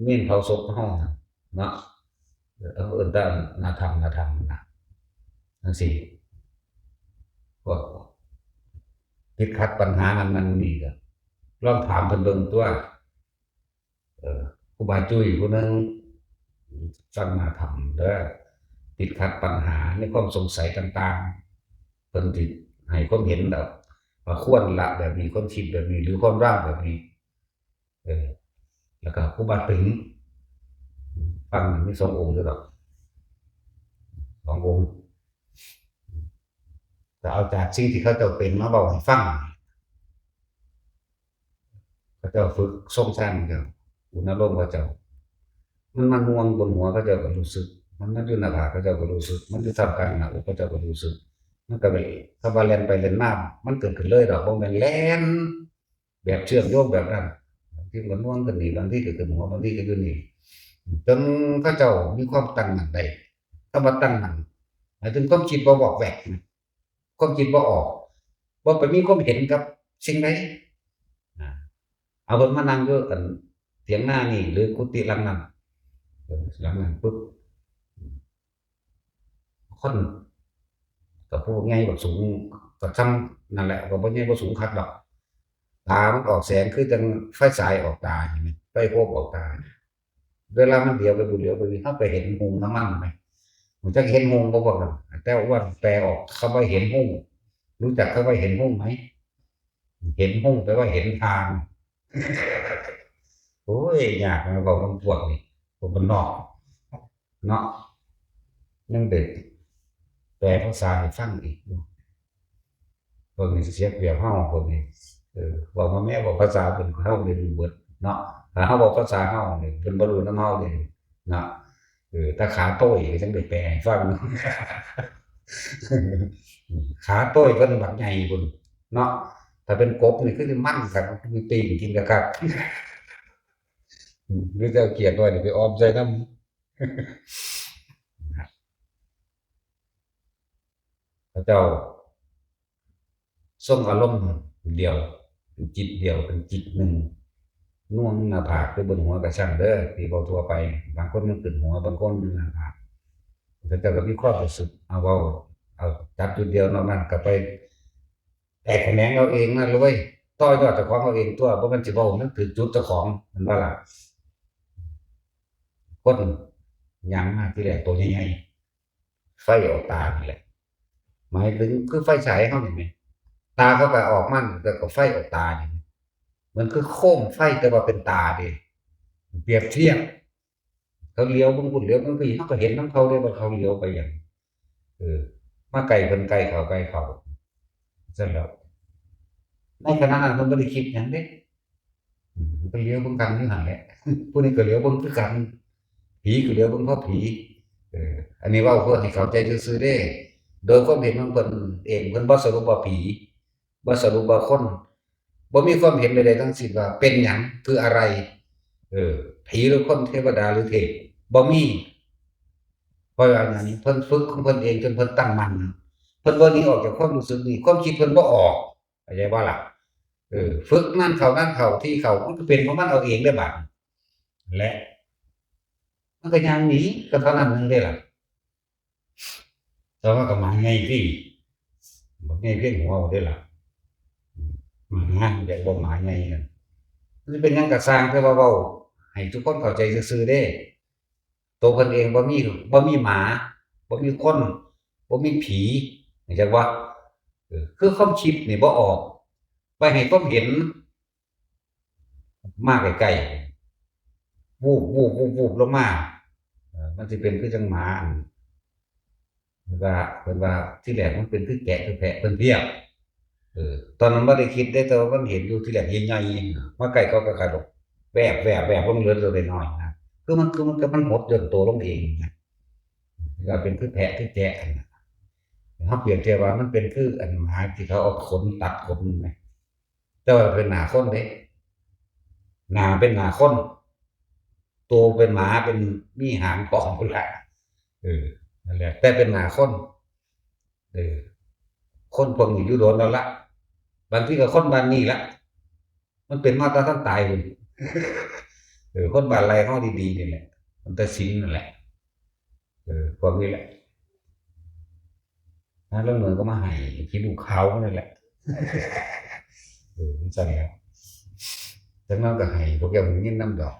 เมนเผาศพเฮาน่ะ เนาะ เออ เอิ้นแต่หน้าถ้ำ หน้าถ้ำนะ จั่งซี้ พวกติดขัดปัญหานั่นนั่นนี่ก็ลองถามเพิ่นเบิ่งตั๊ว เออ ครูบาจุ้ยผู้หนึ่ง สั่งมาทำเด้อ ติดขัดปัญหาในความสงสัยต่างๆ เพิ่นสิให้ความเห็นแบบว่าควรละแบบนี้ ควรคิดแบบนี้ หรือควรวางแบบนี้ เออ แล้วก็ครูบาตึง ฟังมีสององค์อยู่ดอก สององค์ ก็เอาจากสิ่งที่เขาเจ้าเป็นมาเว้าให้ฟัง เขาเจ้าฝึกทรงฌานเขาเจ้า อุณาโลมเขาเจ้า มันมาน่วงบนหัวเขาเจ้าก็รู้สึก มันมาอยู่หน้าผากเขาเจ้าก็รู้สึก มันอยู่ท่ามกลางหน้าอกเขาเจ้าก็รู้สึก มันก็เป็น คำว่าแล่นไปแล่นมา มันเกิดขึ้นเลยดอก บ่แม่นแล่นแบบเชื่อมโยงแบบนั้น บางทีก็น่วงขึ้นนี่ บางทีก็ขึ้นหัว บางทีก็อยู่นี่ จนเขาเจ้ามีความตั้งมั่นได้ คำว่าตั้งมั่น หมายถึงความคิดบ่วอกแวกนะ ความคิดบ่ออก บ่ไปมีความเห็นกับสิ่งใด อ่า เอาเพิ่นมานั่งอยู่อันเถียงนานี่ หรือกุฏิหลังนั้น เออ หลังนั้นปุ๊บ คนก็ผู้ใหญ่บักสูง ก็ซ่ำนั่นแหละ ก็บ่ใหญ่บ่สูงคักดอก ตามันออกแสงคือจั่งไฟฉายออกตา เห็นไหม ไฟโคบออกตา เวลามันเหลียวไปบุญเหลียวไปนี่ เฮาไปเห็นฮุงน้ำมันไหม มันจะเห็นฮุงบ่พวกเรา แต่ว่าแปลออกคำว่าเห็นฮุง รู้จักคำว่าเห็นฮุงไหม เห็นฮุงแปลว่าเห็นทาง โอ้ย ยากนะ เว้านำพวกนี่ พวกบ้านนอก เนาะ ยังเด็ก แปลภาษาให้ฟังอีกอยู่ พวกนี้เสียเปรียบเฮา พวกนี้ เออ เว้ามาแม่ เว้าภาษาเพิ่น เฮาได้รู้เบิดเนาะ ถ้าเฮาเว้าภาษาเฮานี่ เพิ่นบ่รู้นำเฮาเด้เนาะ เออ ถ้าขาโต้ยก็จั่งได้แปลให้ฟัง ขาโต้ยเพิ่นบักใหญ่พุ้นเนาะ ถ้าเป็นกบนี่คือสิมันคัก มันปิ้งกินคักๆ อืม หรือจะเอาเขียดน้อยนี่ไปออมใส่นำ พระเจ้า ทรงอารมณ์เดียว เป็นจิตเดียว เป็นจิตหนึ่ง น่วงหน้าผากหรือบนหัวก็ช่างเด้อ ที่เว้าทั่วไป บางคนมันขึ้นหัว บางคนอยู่หน้าผาก พระเจ้าก็มีความรู้สึก เอาเว้า เอาจับจุดเดียว นอกนั้นก็ไปแตกแขนงเอาเองนั่นเลย ต่อยอดเจ้าของเอาเองตั๊ว บ่แม่นสิเว้ามันถืกจุดเจ้าของ แม่นบ่ล่ะ คนย่างมาทีแรกตัวใหญ่ ไฟออกตานี่แหละ หมายถึงคือไฟฉายเฮานี่แหม ตาเขาก็ออกมา แล้วก็ไฟออกตานี่ มันคือโคมไฟแต่ว่าเป็นตาเด้ เปรียบเทียบ เขาเหลียวเบิ่งพุ้นเหลียวเบิ่งพี้ เฮาก็เห็นนำเขาเด้ว่าเขาเหลียวไปหยัง เออ มาใกล้เพิ่นใกล้เขาใกล้เขา ซั่นแหล้ว ในขณะนั้นเพิ่นบ่ได้คิดหยังเด้ อืม เพิ่นเหลียวเบิ่งกันอยู่หั่นแหละ ผู้นี้ก็เหลียวเบิ่งคือกัน ผีก็เหลียวเบิ่งพอผี เออ อันนี้เว้าเพื่อให้เข้าใจซื่อๆเด้ โดยความเห็นของเพิ่นเอง เพิ่นบ่สรุปว่าผี บ่สรุปว่าคน บ่มีความเห็นใดๆทั้งสิ้นว่าเป็นหยัง คืออะไร เออ ผีหรือคน เทวดาหรือเทพ บ่มี เพราะว่าหยัง เพิ่นฝึกของเพิ่นเองจนเพิ่นตั้งมั่น เพิ่นบ่หนีออกจากความรู้สึกนี้ ความคิดเพิ่นบ่ออก เข้าใจบ่ล่ะ เออ ฝึกนานเข้านานเข้า ทีเข้า มันก็เป็นของมันเอาเองเด้บาดนี้ และ มันก็ย่างหนีก็เท่านั้นหนึ่งเด้ล่ะ แต่ว่าก็หมาใหญ่ติ บักใหญ่เพียงหัวเอาเด้ล่ะ หมาใหญ่บ่หมาใหญ่นั่น มันสิเป็นหยังก็ซ่าง แต่ว่าเว้าให้ทุกคนเข้าใจซื่อๆเด้ ตัวเพิ่นเองบ่มี บ่มีหมา บ่มีคน บ่มีผี เข้าใจบ่ เออ คือความคิดนี่บ่ออก ไปให้ความเห็น มาใกล้ๆ วูบ วูบ วูบ วูบลงมา เอ่อ มันสิเป็นคือจั่งหมาอัน เพิ่นว่า เพิ่นว่าทีแรกมันเป็นคือแกะคือแพะ เพิ่นเพียบ เออ ตอนนั้นบ่ได้คิดเด้ แต่ว่ามันเห็นอยู่ทีแรกเห็นใหญ่ มาใกล้เขาก็กระดก แวบ แวบ แวบลงเหลือตัวน้อยๆนะ คือมัน คือมัน มันหดย่นตัวลงเองนะ ก็เป็นคือแพะคือแกะนั่นน่ะ เฮาเปรียบเทียบว่ามันเป็นคืออันหมาที่เขาเอาขนตัดขนนั่นแหม แต่ว่าเป็นหน้าคนเด้ หน้าเป็นหน้าคน ตัวเป็นหมา เป็นมีหางพร้อมพุ้นล่ะ เออ นั่นแหละ แต่เป็นหน้าคน เออ คนพวกนี้อยู่โดนแล้วละ บางทีก็คนบ้านนี้ละ มันเป็นมาแต่ทันตายพุ้น เออ คนบ้านไร่เฮาดีๆนี่แหละ มันแต่สิงนั่นแหละ เออ พวกนี้แหละ หาลางมื้อก็มาให้ขี้ลูกขาวนั่นแหละ เออ มันซั่นแหละ จักหน่อยก็ให้พวกเจ้าได้ยินนำดอก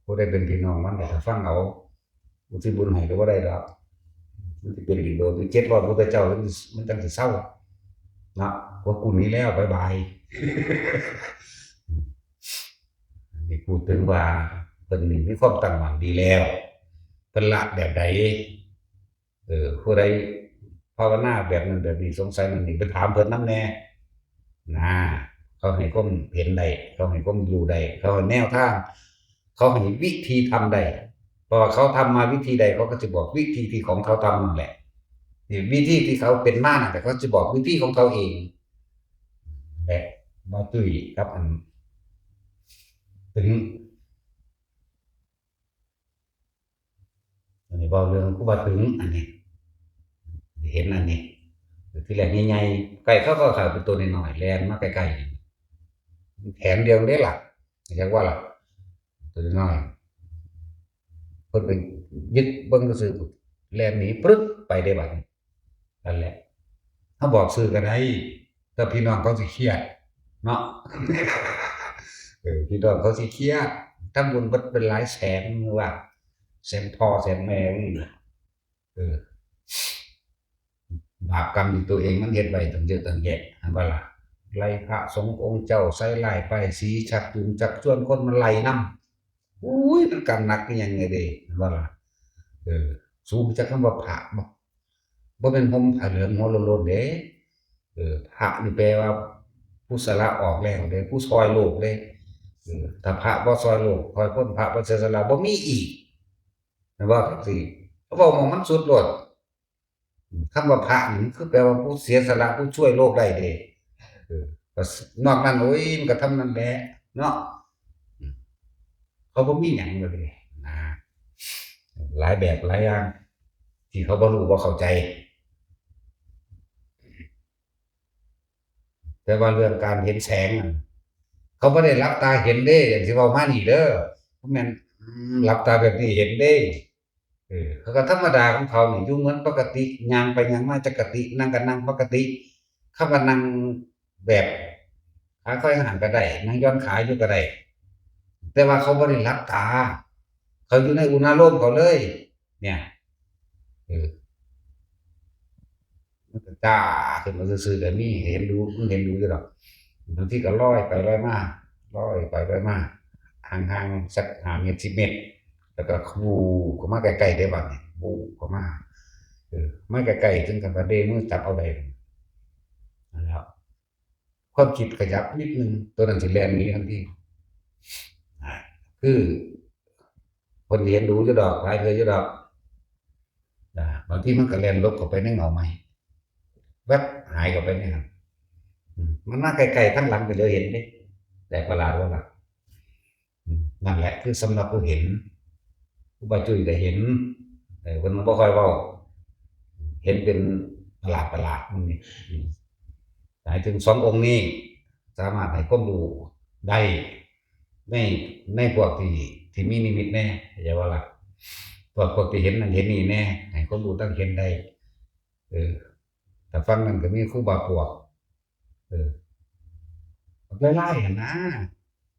ผู้ใดเป็นพี่น้องมันก็ฟังเอา อุทิศบุญให้ก็บ่ได้ดอก มันสิเป็นอีกโดน เจ็ดร้อยพุทธเจ้า มันจั่งสิเซา เนาะ พวกกูหนีแล้ว บ๊ายบาย นี่พูดถึงว่าเพิ่นนี่มีความตั้งมั่นดีแล้ว เพิ่นละแบบใด เออ ผู้ใดภาวนาแบบนั้นแบบนี้ สงสัยนั่นนี่ ไปถามเพิ่นนำแหน่ นะ เขาให้ความเห็นได้ เขาให้ความรู้ได้ เขาให้แนวทาง เขาให้วิธีทำได้ เพราะว่าเขาทำมาวิธีใด เขาก็สิบอกวิธีที่ของเขาทำนั่นแหละ นี่วิธีที่เขาเป็นมานั่นแหละ เขาสิบอกวิธีของเขาเอง และบ่าวตุ้ยกับอัน ตึง อันนี้เว้าเรื่องครูบาตึง อันนี้ เห็นอันนี้ ทีแรกใหญ่ๆ ใกล้เขาก็เข้าเป็นตัวน้อยๆ แล่นมาใกล้ๆ แขนเดียวเด้ล่ะ จักว่าล่ะ ตัวน้อย เพิ่นไปยึดเบิ่งซื่อๆ แล่นหนีปรึ๊ดไปเด้บัดนี้ นั่นแหละ ถ้าบอกซื่อก็ได้ แต่พี่น้องเขาสิเครียด เนาะ เออ พี่น้องเขาสิเครียด ทำบุญเบิดเป็นหลายแสน หรือว่าแสนพ่อแสนแม่นี่นะ เออ บาปกรรมที่ตัวเองมันเฮ็ดไว้ตั้งเยอะตั้งแยะ หั้นบ่ล่ะ ไล่พระสงฆ์องค์เจ้า ใส่ร้ายป้ายสี ชักจูงชักชวนคนมาไล่นำ อุ้ย มันกรรมหนักอีหยังไงเด้ หั้นบ่ล่ะ เออ สูงจักคำว่าพระบ่ บ่แม่นห่มผ้าเหลืองหัวโล้นๆเด้ เออ พระนี่แปลว่าผู้สละออกแล้วเด้ ผู้ซอยโลกเด้ เออ ถ้าพระบ่ซอยโลก ซอยคน พระบ่เสียสละ บ่มีอีก แม่นบ่ครับสิ เขาเว้าหม่องมันสุดโลด คำว่าพระนี่มันคือแปลว่าผู้เสียสละ ผู้ช่วยโลกได้เด้ เออ ก็นอกนั้น โอ้ย มันก็ทำนั่นแหละ เนาะ อืม เขาบ่มีหยังเลยนะ หลายแบบหลายอย่าง ที่เขาบ่รู้บ่เข้าใจ แต่ว่าเรื่องการเห็นแสงนั่น เขาบ่ได้หลับตาเห็นเด้ อย่างที่เว้ามานี่เด้อ บ่แม่น อืม หลับตาแบบนี้เห็นเด้ เออ เขาก็ธรรมดาของเขานี่ อยู่เหมือนปกติ ย่างไปย่างมาจักกะติ นั่งก็นั่งปกติ คำว่านั่งแบบขาค่อยห่างก็ได้ นั่งหย่อนขาอยู่ก็ได้ แต่ว่าเขาบ่ได้หลับตา เขาอยู่ในอุณาโลมเขาเลย เนี่ย เออ มันก็จ้าขึ้นมาซื่อๆก็มี เห็นดู มันเห็นดูอยู่ดอก บางทีก็ลอยไปลอยมา ลอยไปลอยมา ห่างๆสักห้าเมตร สิบเมตร แล้วก็ฟูเข้ามาใกล้ๆได้บัดนี้ ฟูเข้ามา เออ มาใกล้ๆ ถึงกับว่าเด้มือจับเอาได้ นั่นแหละ ความคิดขยับนิดนึง ตัวนั้นสิแล่นหนีทันที อ่า คือ คนเห็นดูอยู่ดอก หลายเทื่ออยู่ดอก อ่า บางทีมันก็แล่นหลบเข้าไปในเงาไม้ แวบหายเข้าไปในนั้น อืม มันมาใกล้ๆ ทางหลังก็เหลือเห็นเด้ แต่ประหลาดว่าล่ะ อืม นั่นแหละ คือสำหรับผู้เห็น ครูบาจุ้ยก็เห็น เออ เพิ่นบ่ค่อยเว้า เห็นเป็นประหลาดๆ มันนี่ อืม หมายถึงสององค์นี้ สามารถให้ความรู้ได้ ใน ในพวกที่ ที่มีนิมิตแน่ เข้าใจบ่ล่ะ พวก พวกที่เห็นนั่นเห็นนี่แน่ ให้ความรู้ทั้งเห็นได้ เออ แต่ฝั่งนั้นก็มีครูบาปวก เออ หลายๆ หั่นนะ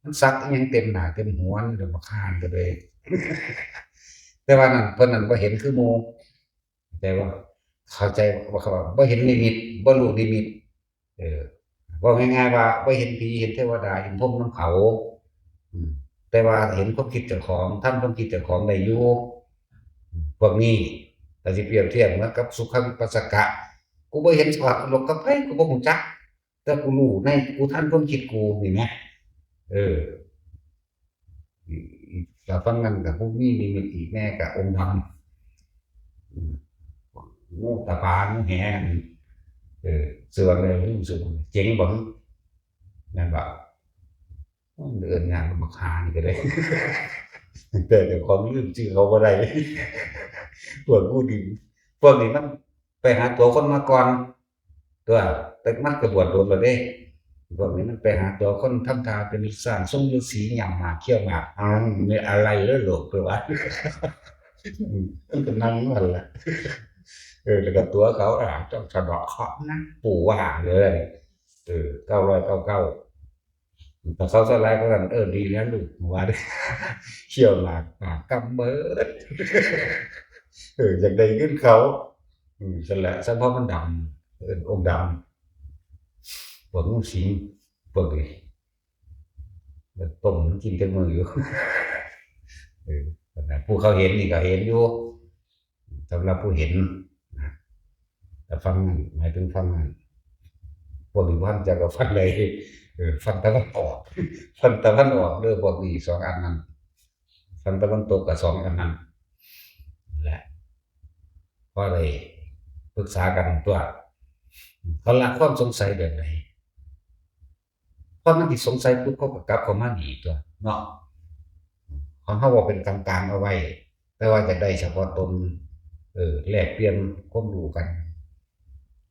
มันสักอิหยังเต็มหน้าเต็มหัวนี่แหละ บักห่านี่ก็เลย แต่ว่านั่น เพิ่นนั่นบ่เห็นคือหมู่ แต่ว่าเข้าใจว่าเขาว่าบ่เห็นนิมิต บ่รู้นิมิต เออ เว้าง่ายๆ ว่าบ่เห็นผี เห็นเทวดา เห็นพรหมนำเขา อืม แต่ว่าเห็นความคิดเจ้าของ ทำความคิดเจ้าของได้อยู่ อืม พวกนี้ ถ้าสิเปรียบเทียบเหมือนกับสุขวิปัสสกะ กูบ่เห็นสภาพโลกกับไผ กูบ่รู้จัก แต่กูรู้ใน กูทันความคิดกู นี่แหม เออ อีก อีก ถ้าฟังนั้นก็ผู้มีนิมิตอีกแน่ก็องค์ดำ อืม งูตาปา งูแห เออ เสือเลย งูเสือ เจ๋งบ่ นั่นบ่ เอิ้นงานบักห่านี่ก็ได้ แต่เจ้าของลืมชื่อเขาบ่ได้ พวกผู้ดี พวกนี้มันไปหาตั๋วคนมาก่อน ตัว แต่มันก็บวชโดนแล้วเด้ พวกนี้มันไปหาตั๋วคน ทำท่าเป็นสร้างทรงฤาษี หย่ำหมากเคี้ยวหมาก อ้าว มีอะไรเหรอลูก ตัว อืม มันก็นั่งนั่นแหละ เออ แล้วก็ตั๋วเขา อ่า ต้องสะเดาะเคราะห์นะ ปู่ว่าเลย เออ เก้าร้อยเก้าเก้า แต่เขาสลายเขากัน เออ ดีแล้วลูก ว่าเด้ เคี้ยวหมาก ปากกำเบิด เออ อยากได้เงินเขา อืม นั่นแหละ สะเพาะมันดำ เอิ้นองค์ดำ พวกงูสิง พวกนี้ มันต้มมันกินจักมื้ออยู่ เออ ขนาดผู้เขาเห็นนี่ก็เห็นอยู่ สำหรับผู้เห็นนะ แต่ฝั่งนั้น หมายถึงฝั่งนั้น พวกนี้บ่ทันจักว่าฝั่งใด เออ ฝั่งตะวันออก ฝั่งตะวันออกเด้อ พวกนี้สองอันนั้น ฝั่งตะวันตกก็สองอันนั้นแหละ พอได้ปรึกษากันตัว เขาละความสงสัยแบบไหน พอมันสิสงสัยปุ๊บ เขาก็กลับเข้ามานี่ตัวเนาะ ของเฮาเว้าเป็นกลางๆเอาไว้ แต่ว่าอยากได้เฉพาะตน เออ แลกเปลี่ยนความรู้กัน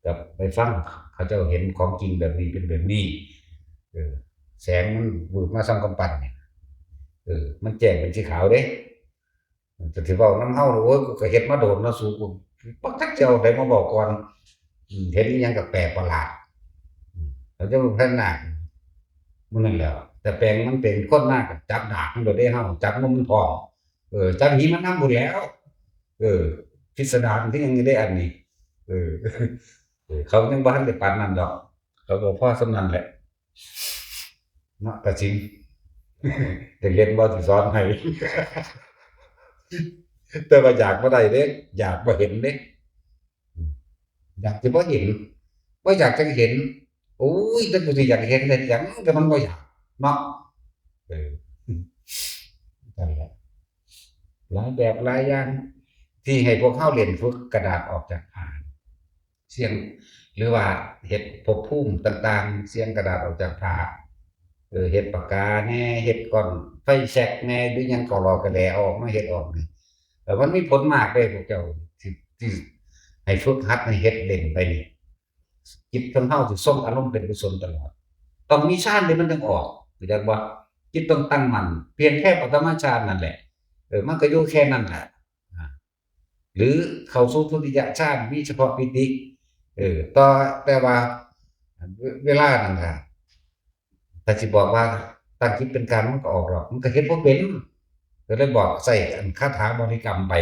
กับไปฟังเขาเจ้าเห็นของจริงแบบนี้เป็นแบบนี้ เออ แสงมันวืบมาส่องกำปั้นนี่ เออ มันแจ้งเป็นสีขาวเด้ แต่สิเว้านำเฮา โอ้ย กูก็เฮ็ดมาโดนเนาะสู กู ปักจักสิเอาใดมาบอกก่อน อืม เห็นอิหยังก็แปลกประหลาด อืม เขาเจ้าพญานาค มื้อนั้นแหละ แต่แปลงมันเป็นคนมากก็จับดาบมันโดดเด้เฮา จับนมมันพร้อม เออ จับหีมันนำพู้นแหล้ว เออ พิสดารคือหยังได้อันนี้ เออ เออ เขายังบ่ทันได้ปานนั้นดอก เขาก็พอส่ำนั้นแหละ เนาะ กระสิน แต่เรียนบ่สิสอนให้ แต่ว่าอยากบ่ได้เด้ อยากบ่เห็นเด้ อยากสิบ่เห็น บ่อยากจั่งเห็น โอ้ย แต่กูสิอยากเห็นเฮ็ดหยัง แต่มันบ่อยาก เนาะ เออ นั่นแหละ หลายแบบหลายอย่าง ที่ให้พวกเฮาเล่นฝึกกระดาษออกจากผ้า เสี่ยง หรือว่าเฮ็ดภพภูมิต่างๆ เสี่ยงกระดาษออกจากผ้า เออ เฮ็ดปากกาแหน่ เฮ็ดก้อนไฟแช็กแหน่ หรือหยังก็แล้วก็แล้ว เอาออกมาเฮ็ดออกนี่ แต่มันมีผลมากเด้พวกเจ้า ที่ ที่ให้ฝึกหัดให้เฮ็ดเล่นไปนี่ จิตของเฮาสิทรงอารมณ์เป็นกุศลตลอด ต้องมีฌานที่มันถึงออก เข้าใจบ่ จิตต้องตั้งมั่น เพียงแค่ปฐมฌานนั่นแหละ เออ มันก็อยู่แค่นั้นแหละ อ่า หรือเข้าสู่ทุติยฌาน มีเฉพาะปีติ เออ ต่อ แต่ว่า เว- เวลานั่นล่ะ ถ้าสิบอกว่าตั้งจิตเป็นกลางมันก็ออกดอก มันก็เฮ็ดบ่เป็น ก็เลยบอกใช้อันคาถาบริกรรมไป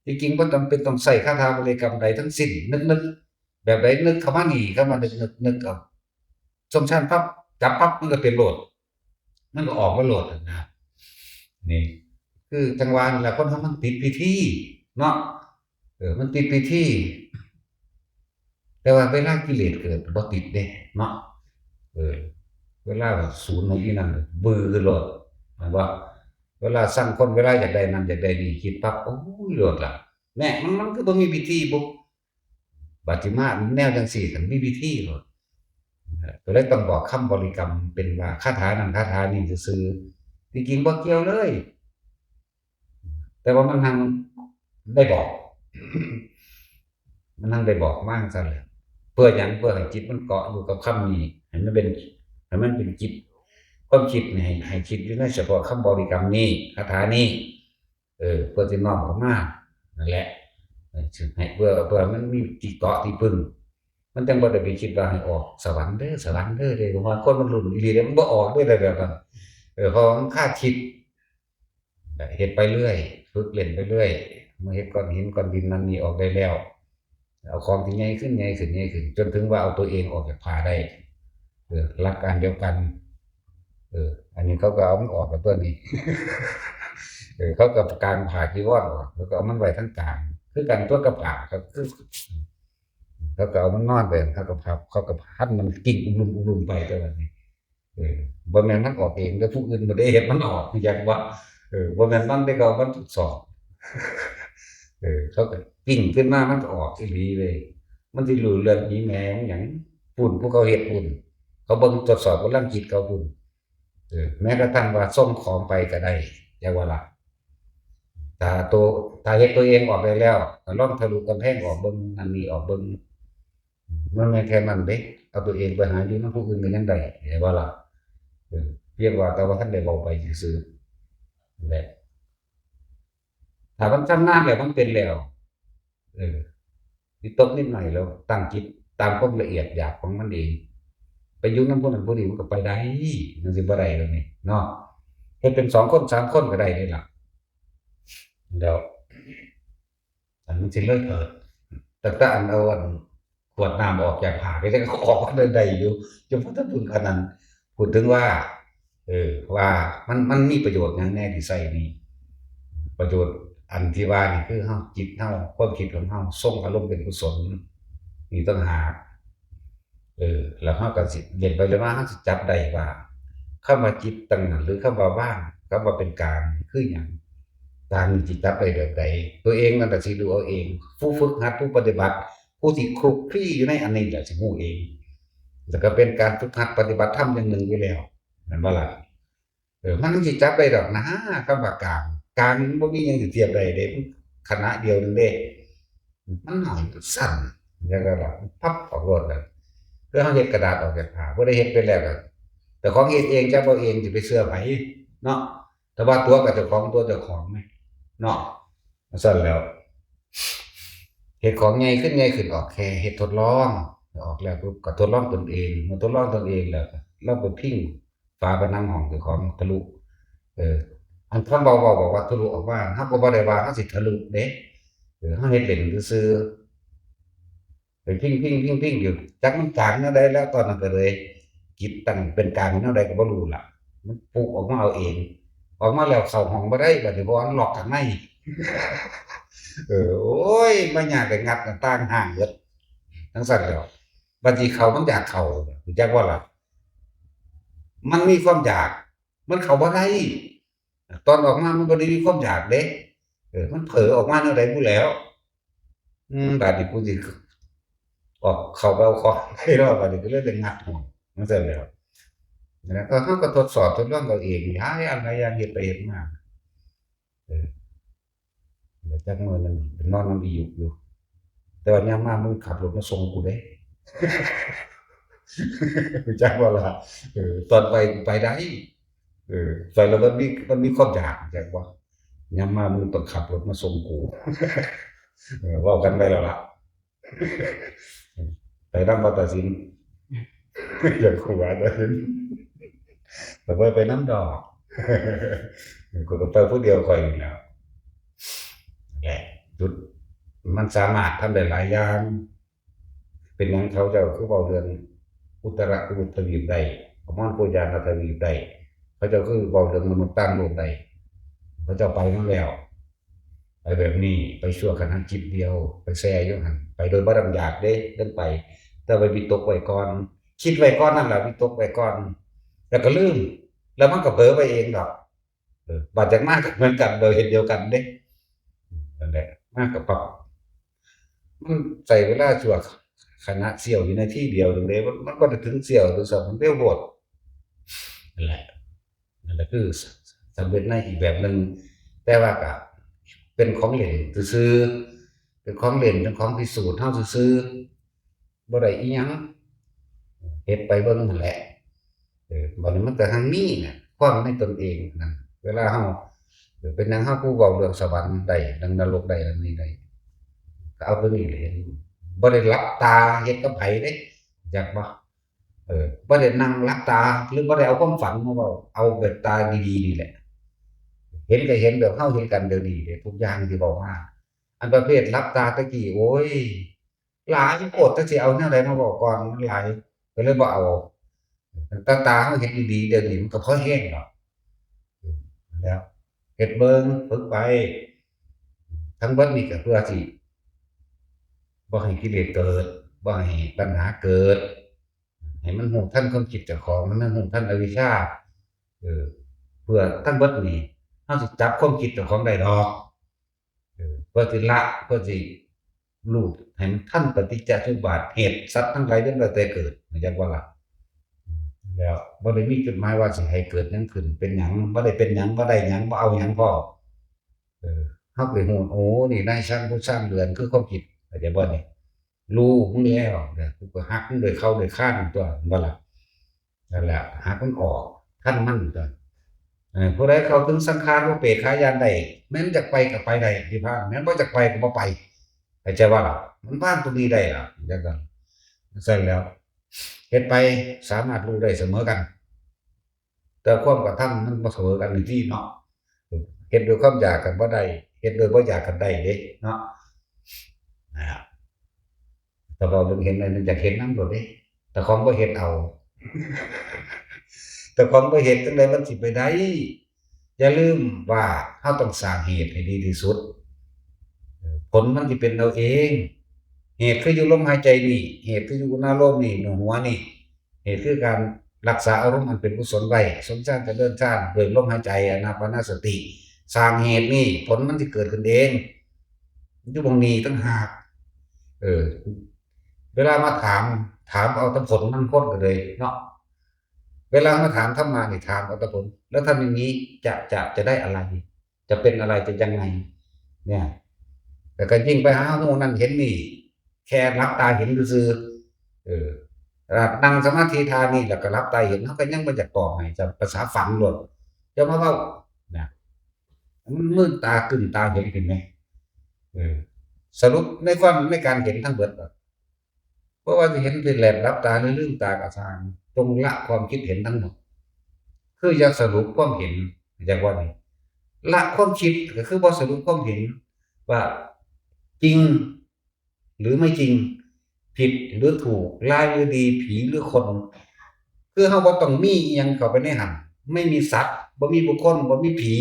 ที่จริงบ่จำเป็นต้องใช้คาถาบริกรรมใดทั้งสิ้น นึกๆ แบบใดนึกเข้ามานี่ เข้ามานึกนึกนึกเอา สมชานปั๊บ จับปั๊บ มันก็เป็นโลด มันก็ออกมาโลดนะ นี่ คือจังหวะนี่แหละ คนเฮามันติดพิธีเนาะ เออ มันติดพิธี แต่ว่าเวลากิเลสเกิดบ่ติดเด้เนาะ เออ เวลาแบบศูนย์ของอีนั่น บือขึ้นโลด แม่นบ่ เวลาสั่งคน เวลาอยากได้นั่นอยากได้นี่ คิดปั๊บ โอ้ย โลดล่ะ แม่ มัน มันคือบ่มีพิธีบ่ บัดสิมาแนวจังซี่ คันมีพิธีโลด เออ ก็เลยต้องบอกคำบริกรรม เป็นว่าคาถานั้นคาถานี้ซื่อๆ ที่จริงบ่เกี่ยวเลย แต่ว่ามันหั่งได้บอก มันหั่งได้บอกมาจั่งซั่นแหละ เพื่อหยัง เพื่อให้จิตมันเกาะอยู่กับคำนี้ ให้มันเป็น ให้มันเป็นจิต ความคิดนี่ให้ ให้คิดอยู่ในเฉพาะคำบริกรรมนี้ คาถานี้ เออ เพื่อสิน้อมเข้ามา นั่นแหละ เออ ให้ เพื่อ เพื่อมันมีที่เกาะที่พึ่ง มันจั่งบ่ได้ไปคิดว่าให้ออกสวรรค์เด้อ สวรรค์เด้อ เด้ เพราะว่าคนมันรุ่นอีหลีเด้ มันบ่ออกเด้อ อะไรแบบนั้น เออ เพราะว่ามันคาดคิด เฮ็ดไปเรื่อย ฝึกเล่นไปเรื่อย มาเฮ็ดก้อนหินก้อนดินนั่นนี่ออกได้แล้ว เอาของที่ใหญ่ขึ้น ใหญ่ขึ้น ใหญ่ขึ้น จนถึงว่าเอาตัวเองออกจากผ้าได้ เออ หลักการเดียวกัน เออ อันนี้เขาก็เอามันออกกับตัวนี้ เออ เขาก็กางผ้าจีวรออก แล้วก็เอามันไว้ทั้งกลาง คือกันตัวกับผ้าครับ คือ เขาก็เอามันนอนไป เขาก็พับ เขาก็พันมันกิ่งอุ้มๆๆไปตัวนี้ เออ บ่แม่นมันออกเองเด้อ ผู้อื่นบ่ได้เฮ็ดมันออก อยากว่า เออ บ่แม่นมันได้ เขาเอามันทดสอบ เออ เขาก็ปิ้งขึ้นมา มันก็ออกอีหลีเลย มันสิรู้เรื่องอีแม่มันหยัง ปุ้น ผู้เขาเฮ็ดปุ้น เขาเบิ่งทดสอบกำลังคิดเขาปุ้น เออ แม้กระทั่งว่าส่งของไปก็ได้ อยากว่าล่ะ ถ้าตัว ถ้าเฮ็ดตัวเองออกได้แล้ว ก็ลองทะลุกำแพงออกเบิ่ง นั่นนี่ออกเบิ่ง มันแม่นแค่นั้นเด้ เอาตัวเองไปหาอยู่นำผู้อื่นก็ยังได้ เห็นบ่ล่ะ เออ เพียงว่าแต่ว่าทันได้เว้าไปซื่อๆ นั่นแหละ ถ้ามันชำนาญแล้ว มันเป็นแล้ว เออ วิตกนิดหน่อยแล้ว ตั้งจิตตามความละเอียดหยาบของมันเอง ไปอยู่นำผู้นั้นผู้นี้มันก็ไปได้ มันสิบ่ได้แล้วนี่เนาะ เฮ็ดเป็นสองคนสามคนก็ได้เลยล่ะ แล้ว อันมันสิเลยเถิด ตั้งแต่อันเอาอันขวดน้ำออกจากผ้าก็ยังขอได้ได้อยู่ จนพอถึงอันนั้น พูดถึงว่า เออ ว่ามัน มันมีประโยชน์หยังแน่ที่ใส่นี่ ประโยชน์อันที่ว่านี่คือเฮา จิตเฮา ความคิดของเฮา ทรงอารมณ์เป็นกุศล นี่ต่างหาก เออ แล้วเฮาก็สิเล่นไปเล่นมา เฮาสิจับได้ว่า คำว่าจิตตั้งนั้น หรือคำว่าวาง คำว่าเป็นกลาง คือหยัง กลางนี่สิจับได้แบบใด ตัวเองนั่นแหละสิรู้เอาเอง ผู้ฝึกหัด ผู้ปฏิบัติ ผู้ที่คลุกคลีอยู่ในอันนี้แหละสิรู้เอง แล้วก็เป็นการฝึกหัดปฏิบัติธรรมอย่างหนึ่งอยู่แล้ว แม่นบ่ล่ะ เออ มันสิจับได้ดอกนะ คำว่ากลาง กลางมันบ่มีหยังสิเทียบได้เด้ มันขณะเดียวหนึ่งเด้ มันหน่อยมันสั้น แล้วก็แบบพับออกโลดเลย คือเฮาเฮ็ดกระดาษออกจากผ้า ผู้ใดเฮ็ดเป็นแล้วก็ เจ้าของเฮ็ดเอง จับเอาเอง สิไปเชื่อไผเนาะ แต่ว่าตัวกับเจ้าของ ตัวเจ้าของไหมเนาะ ซั่นแล้ว เฮ็ดของใหญ่ขึ้น ใหญ่ขึ้น ออกแค่เฮ็ดทดลอง ออกแล้วปุ๊บก็ทดลองตนเอง เมื่อทดลองตนเองแล้วก็ลองไปพิงฝาผนังห้องเจ้าของทะลุ เออ อันคำเว้าๆ บอกว่าทะลุออกมา เฮาก็บ่ได้ว่าเฮาสิทะลุเด้ เออ เฮาเฮ็ดเล่นซื่อๆ ไปพิงๆๆๆ อยู่ จักมันกลางแนวใดแล้ว ตอนนั้นก็เลย จิตตั้งเป็นกลางแนวใดก็บ่รู้ล่ะ มันปุ๊บออกมาเอาเอง ออกมาแล้วเข้าห้องบ่ได้ บัดนี้ เพราะว่ามันล็อกข้างใน เออ โอ้ย มายากไปงัดหน้าต่างห้างเบิด จั่งซั้นแหล้ว บัดนี้เข้ามันอยากเข้า รู้จักบ่ล่ะ มันมีความอยาก มันเข้าบ่ได้ ตอนออกมามันบ่ได้มีความอยากเด้ เออ มันเผลอออกมาแนวใดบ่แล้ว อืม บาดนี้กูสิออกเข้าไปเอาของให้รอด บาดนี้ก็เลยได้งัดห้อง จั่งซั้นแหล้ว แล้วก็เฮาก็ทดสอบทดลองเอาเอง หลายอันหลายอย่าง เฮ็ดไปเฮ็ดมา เออ แล้วจักมื้อหนึ่งไปนอนนำอีหยุกอยู่ แต่ว่ายามมามึงขับรถมาส่งกูเด้ รู้จักบ่ล่ะ เออ ตอนไปกูไปได้ เออ ไปแล้วมันมี มันมีความอยาก รู้จักบ่ ยามมามึงต้องขับรถมาส่งกู เออ เว้ากันไปแล้วล่ะ ไปนำบ่ตัดสิน อยากหัวตัดสิน แต่ว่าไปนำดอก กูก็ไปผู้เดียวข้อยนี่แหล้ว แหละ จุด มันสามารถทำได้หลายอย่าง เป็นหยังเขาเจ้าคือเว้าเรื่องอุตรกุรุทวีปได้ มรกุญาณทวีปได้ เขาเจ้าคือเว้าเรื่องมนุษย์ต่างโลกได้ เขาเจ้าไปมาแล้ว ไปแบบนี้ ไปชั่วขณะจิตเดียว ไปแซ่อยู่หั่น ไปโดยบ่ดำอยากเด้ เรื่องไป แต่ไปวิตกไว้ก่อน คิดไว้ก่อนนั่นแหละ วิตกไว้ก่อน แล้วก็ลืม แล้วมันก็เผลอไปเองดอก เออ บาดจากมากเหมือนกัน โดยเหตุเดียวกันเด้ นั่นแหละ มากกับปรับ มันใส่เวลาชั่วขณะเสี้ยววินาทีเดียวหนึ่งเด้ มัน มันก็จะถึงเสี้ยวหรือสอง มันเร็วโพด นั่นแหละ นั่นแหละคือสำเร็จในอีกแบบหนึ่ง แต่ว่าก็เป็นของเล่นซื่อๆ เป็นของเล่น เป็นของพิสูจน์เฮาซื่อๆ บ่ได้อีหยัง เฮ็ดไปเบิ่งนั่นแหละ เออ บัดนี้มันก็หังมีน่ะ ความในตนเองนั่น เวลาเฮา เออ เป็นหยังเฮาผู้เว้าเรื่องสวรรค์ได้ เรื่องนรกได้ เรื่องนี้ได้ ก็เอาตัวนี้เลย บ่ได้หลับตาเฮ็ดกับไผเด้ จักบ่ เออ บ่ได้นั่งหลับตา หรือบ่ได้เอาความฝันมาเว้า เอาแบบตาดีๆ นี่แหละ เห็นก็เห็นแบบเฮาเห็นกันเดี๋ยวนี้เด้ ทุกอย่างที่เว้ามา อันประเภทหลับตาตะกี้ โอ้ย หลายโพด แต่สิเอาแนวใดมาเว้าก่อน มันหลาย ก็เลยบ่เอา แต่ตาเฮาเห็นดีๆ เดี๋ยวนี้มันก็พอแฮงดอก แล้ว เฮ็ดเบิ่ง ฝึกไป ทั้งเบิดนี่ก็เพื่อสิ บ่ให้กิเลสเกิด บ่ให้ตัณหาเกิด ให้มันรู้ทันความคิดเจ้าของ มันรู้ทันอวิชชา เออ เพื่อทั้งเบิดนี่ เฮาสิจับความคิดเจ้าของได้ดอก เออ เพื่อสิละ เพื่อสิรู้ให้มันทันปฏิจจสมุปบาท เหตุสัตว์ทั้งหลายล้วนแล้วแต่เกิด เข้าใจบ่ล่ะ แล้วบ่ได้มีจุดหมายว่าสิให้เกิดหยังขึ้น เป็นหยัง บ่ได้เป็นหยัง บ่ได้หยัง บ่เอาหยังพร้อม เออ เฮาไปฮู้ โอ้ นี่นายช่างผู้สร้างเรือนคือความคิด เข้าใจบ่นี่ รู้มึงแล้ว เนี่ย กูก็หักมึงด้วยเข่าด้วยคานตัว บ่ล่ะ นั่นแหละ หักมันออก ทันมันตัว เออ ผู้ใดเข้าถึงสังขารอุเปกขาญาณได้ แม่นอยากไปก็ไปได้ นิพพาน แม่นบ่อยากไปก็บ่ไป เข้าใจบ่ล่ะ มันวางตรงนี้ได้ล่ะ จังซั่น ซั่นแล้ว เฮ็ดไปสามารถรู้ได้เสมอกัน แต่ความกระทำมันบ่เสมอกันอยู่ที่เนาะ เฮ็ดด้วยความอยากกันบ่ได้ เฮ็ดโดยบ่อยากกันได้เด้เนาะ นะฮะ แต่พอเบิ่งเห็นแล้วมันอยากเห็นนำโลดเด้ แต่ของบ่เฮ็ดเอา แต่ของบ่เฮ็ดจั่งใดมันสิไปได้ อย่าลืมว่าเฮาต้องสร้างเหตุให้ดีที่สุด ผลมันสิเป็นเอาเอง เหตุคืออยู่ลมหายใจนี่ เหตุคืออยู่อุณาโลมนี่ อยู่หัวนี่ เหตุคือการรักษาอารมณ์อันเป็นกุศลไว้ สมฌานเจริญฌาน ด้วยลมหายใจ อานาปานสติ สร้างเหตุนี่ ผลมันสิเกิดขึ้นเอง อยู่หม่องนี้ต่างหาก เออ เวลามาถาม ถามเอาแต่ผลมันคนก็เลยเนาะ เวลามาถามธรรมะนี่ถามเอาแต่ผล แล้วทำอย่างนี้จะ จะ จะได้อะไร จะเป็นอะไร จะยังไง เนี่ย แล้วก็ยิ่งไปหาฮู้นั่นเห็นนี่ แค่หลับตาเห็นซื่อๆ เออ นั่งสมาธิท่านี่แล้วก็หลับตาเห็น เฮาก็ยังบ่อยากตอบให้ จะภาษาฝังโลด จะมาเว้า นะ มันมืดตาขึ้นตาเห็นขึ้นไหม เออ สรุปในความ ในการเห็นทั้งเบิดอะ เพราะว่าสิเห็นเป็นแหลบหลับตาหรือลืมตาก็ซ่าง จงละความคิดเห็นทั้งหมด คืออย่าสรุปความเห็น เข้าใจบ่นี่ ละความคิดก็คือบ่สรุปความเห็น ว่าจริงหรือไม่จริง ผิดหรือถูก ร้ายหรือดี ผีหรือคน คือเฮาบ่ต้องมีอิหยังเข้าไปในหั้น ไม่มีสัตว์ บ่มีบุคคล บ่มีผี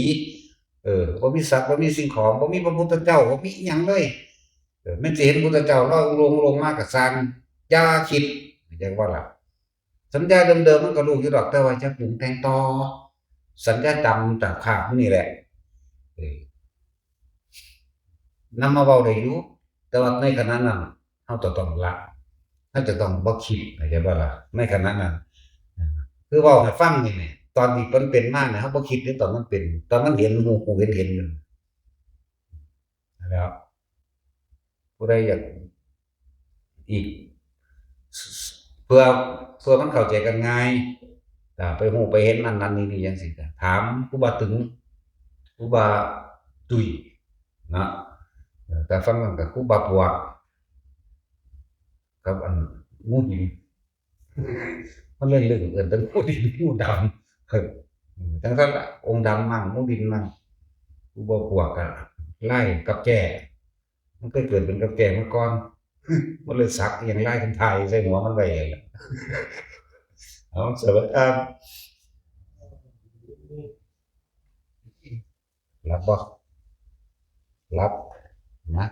เออ บ่มีสัตว์ บ่มีสิ่งของ บ่มีพระพุทธเจ้า บ่มีอิหยังเลย เออ แม่นสิเห็นพุทธเจ้าลอยองค์ลง ลงมาก็ซ่าง อย่าคิด เข้าใจบ่ล่ะ สัญญาเดิมๆมันก็รู้อยู่ดอก แต่ว่าอย่าปรุงแต่งต่อ สัญญาจำจากภาพมื้อนี้แหละ เออ นำมาเว้าได้อยู่ แต่ว่าในขณะนั้นเฮาจะต้องละ เฮาจะต้องบ่คิด เข้าใจบ่ล่ะ ในขณะนั้น คือเว้าให้ฟังนี่แหม ตอนที่มันเป็นมาเนี่ย เฮาบ่คิดเด้ ตอนมันเป็น ตอนมันเห็น ฮู้ ฮู้ เห็น เห็นอยู่ แล้ว ผู้ใดอยาก อีก เพื่อ เพื่อมันเข้าใจกันง่าย อ่า ไปฮู้ไปเห็นนั่นนั่นนี่นี่จั่งซี้ ก็ถามครูบาตึง ครูบาตุ้ย เนาะ เออ แต่ฟังนั่นก็ครูบาปวก กับอันงูหิน มันเลยเรื่องเอิ้นแต่งูดิน งูดำ เออ จั่งซั่นล่ะ องค์ดำมั่ง งูดินมั่ง ครูบาปวกก็ไล่กับแจ้ มันเคยเกิดเป็นกับแจ้มาก่อน มันเลยสักอย่างลายเป็นไทยใส่หัวมันไปเอง เอาสวัสดีครับ รับบ่รับนะ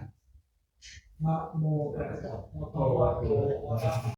นะโมตัสสะภะคะวะโตอะระหะ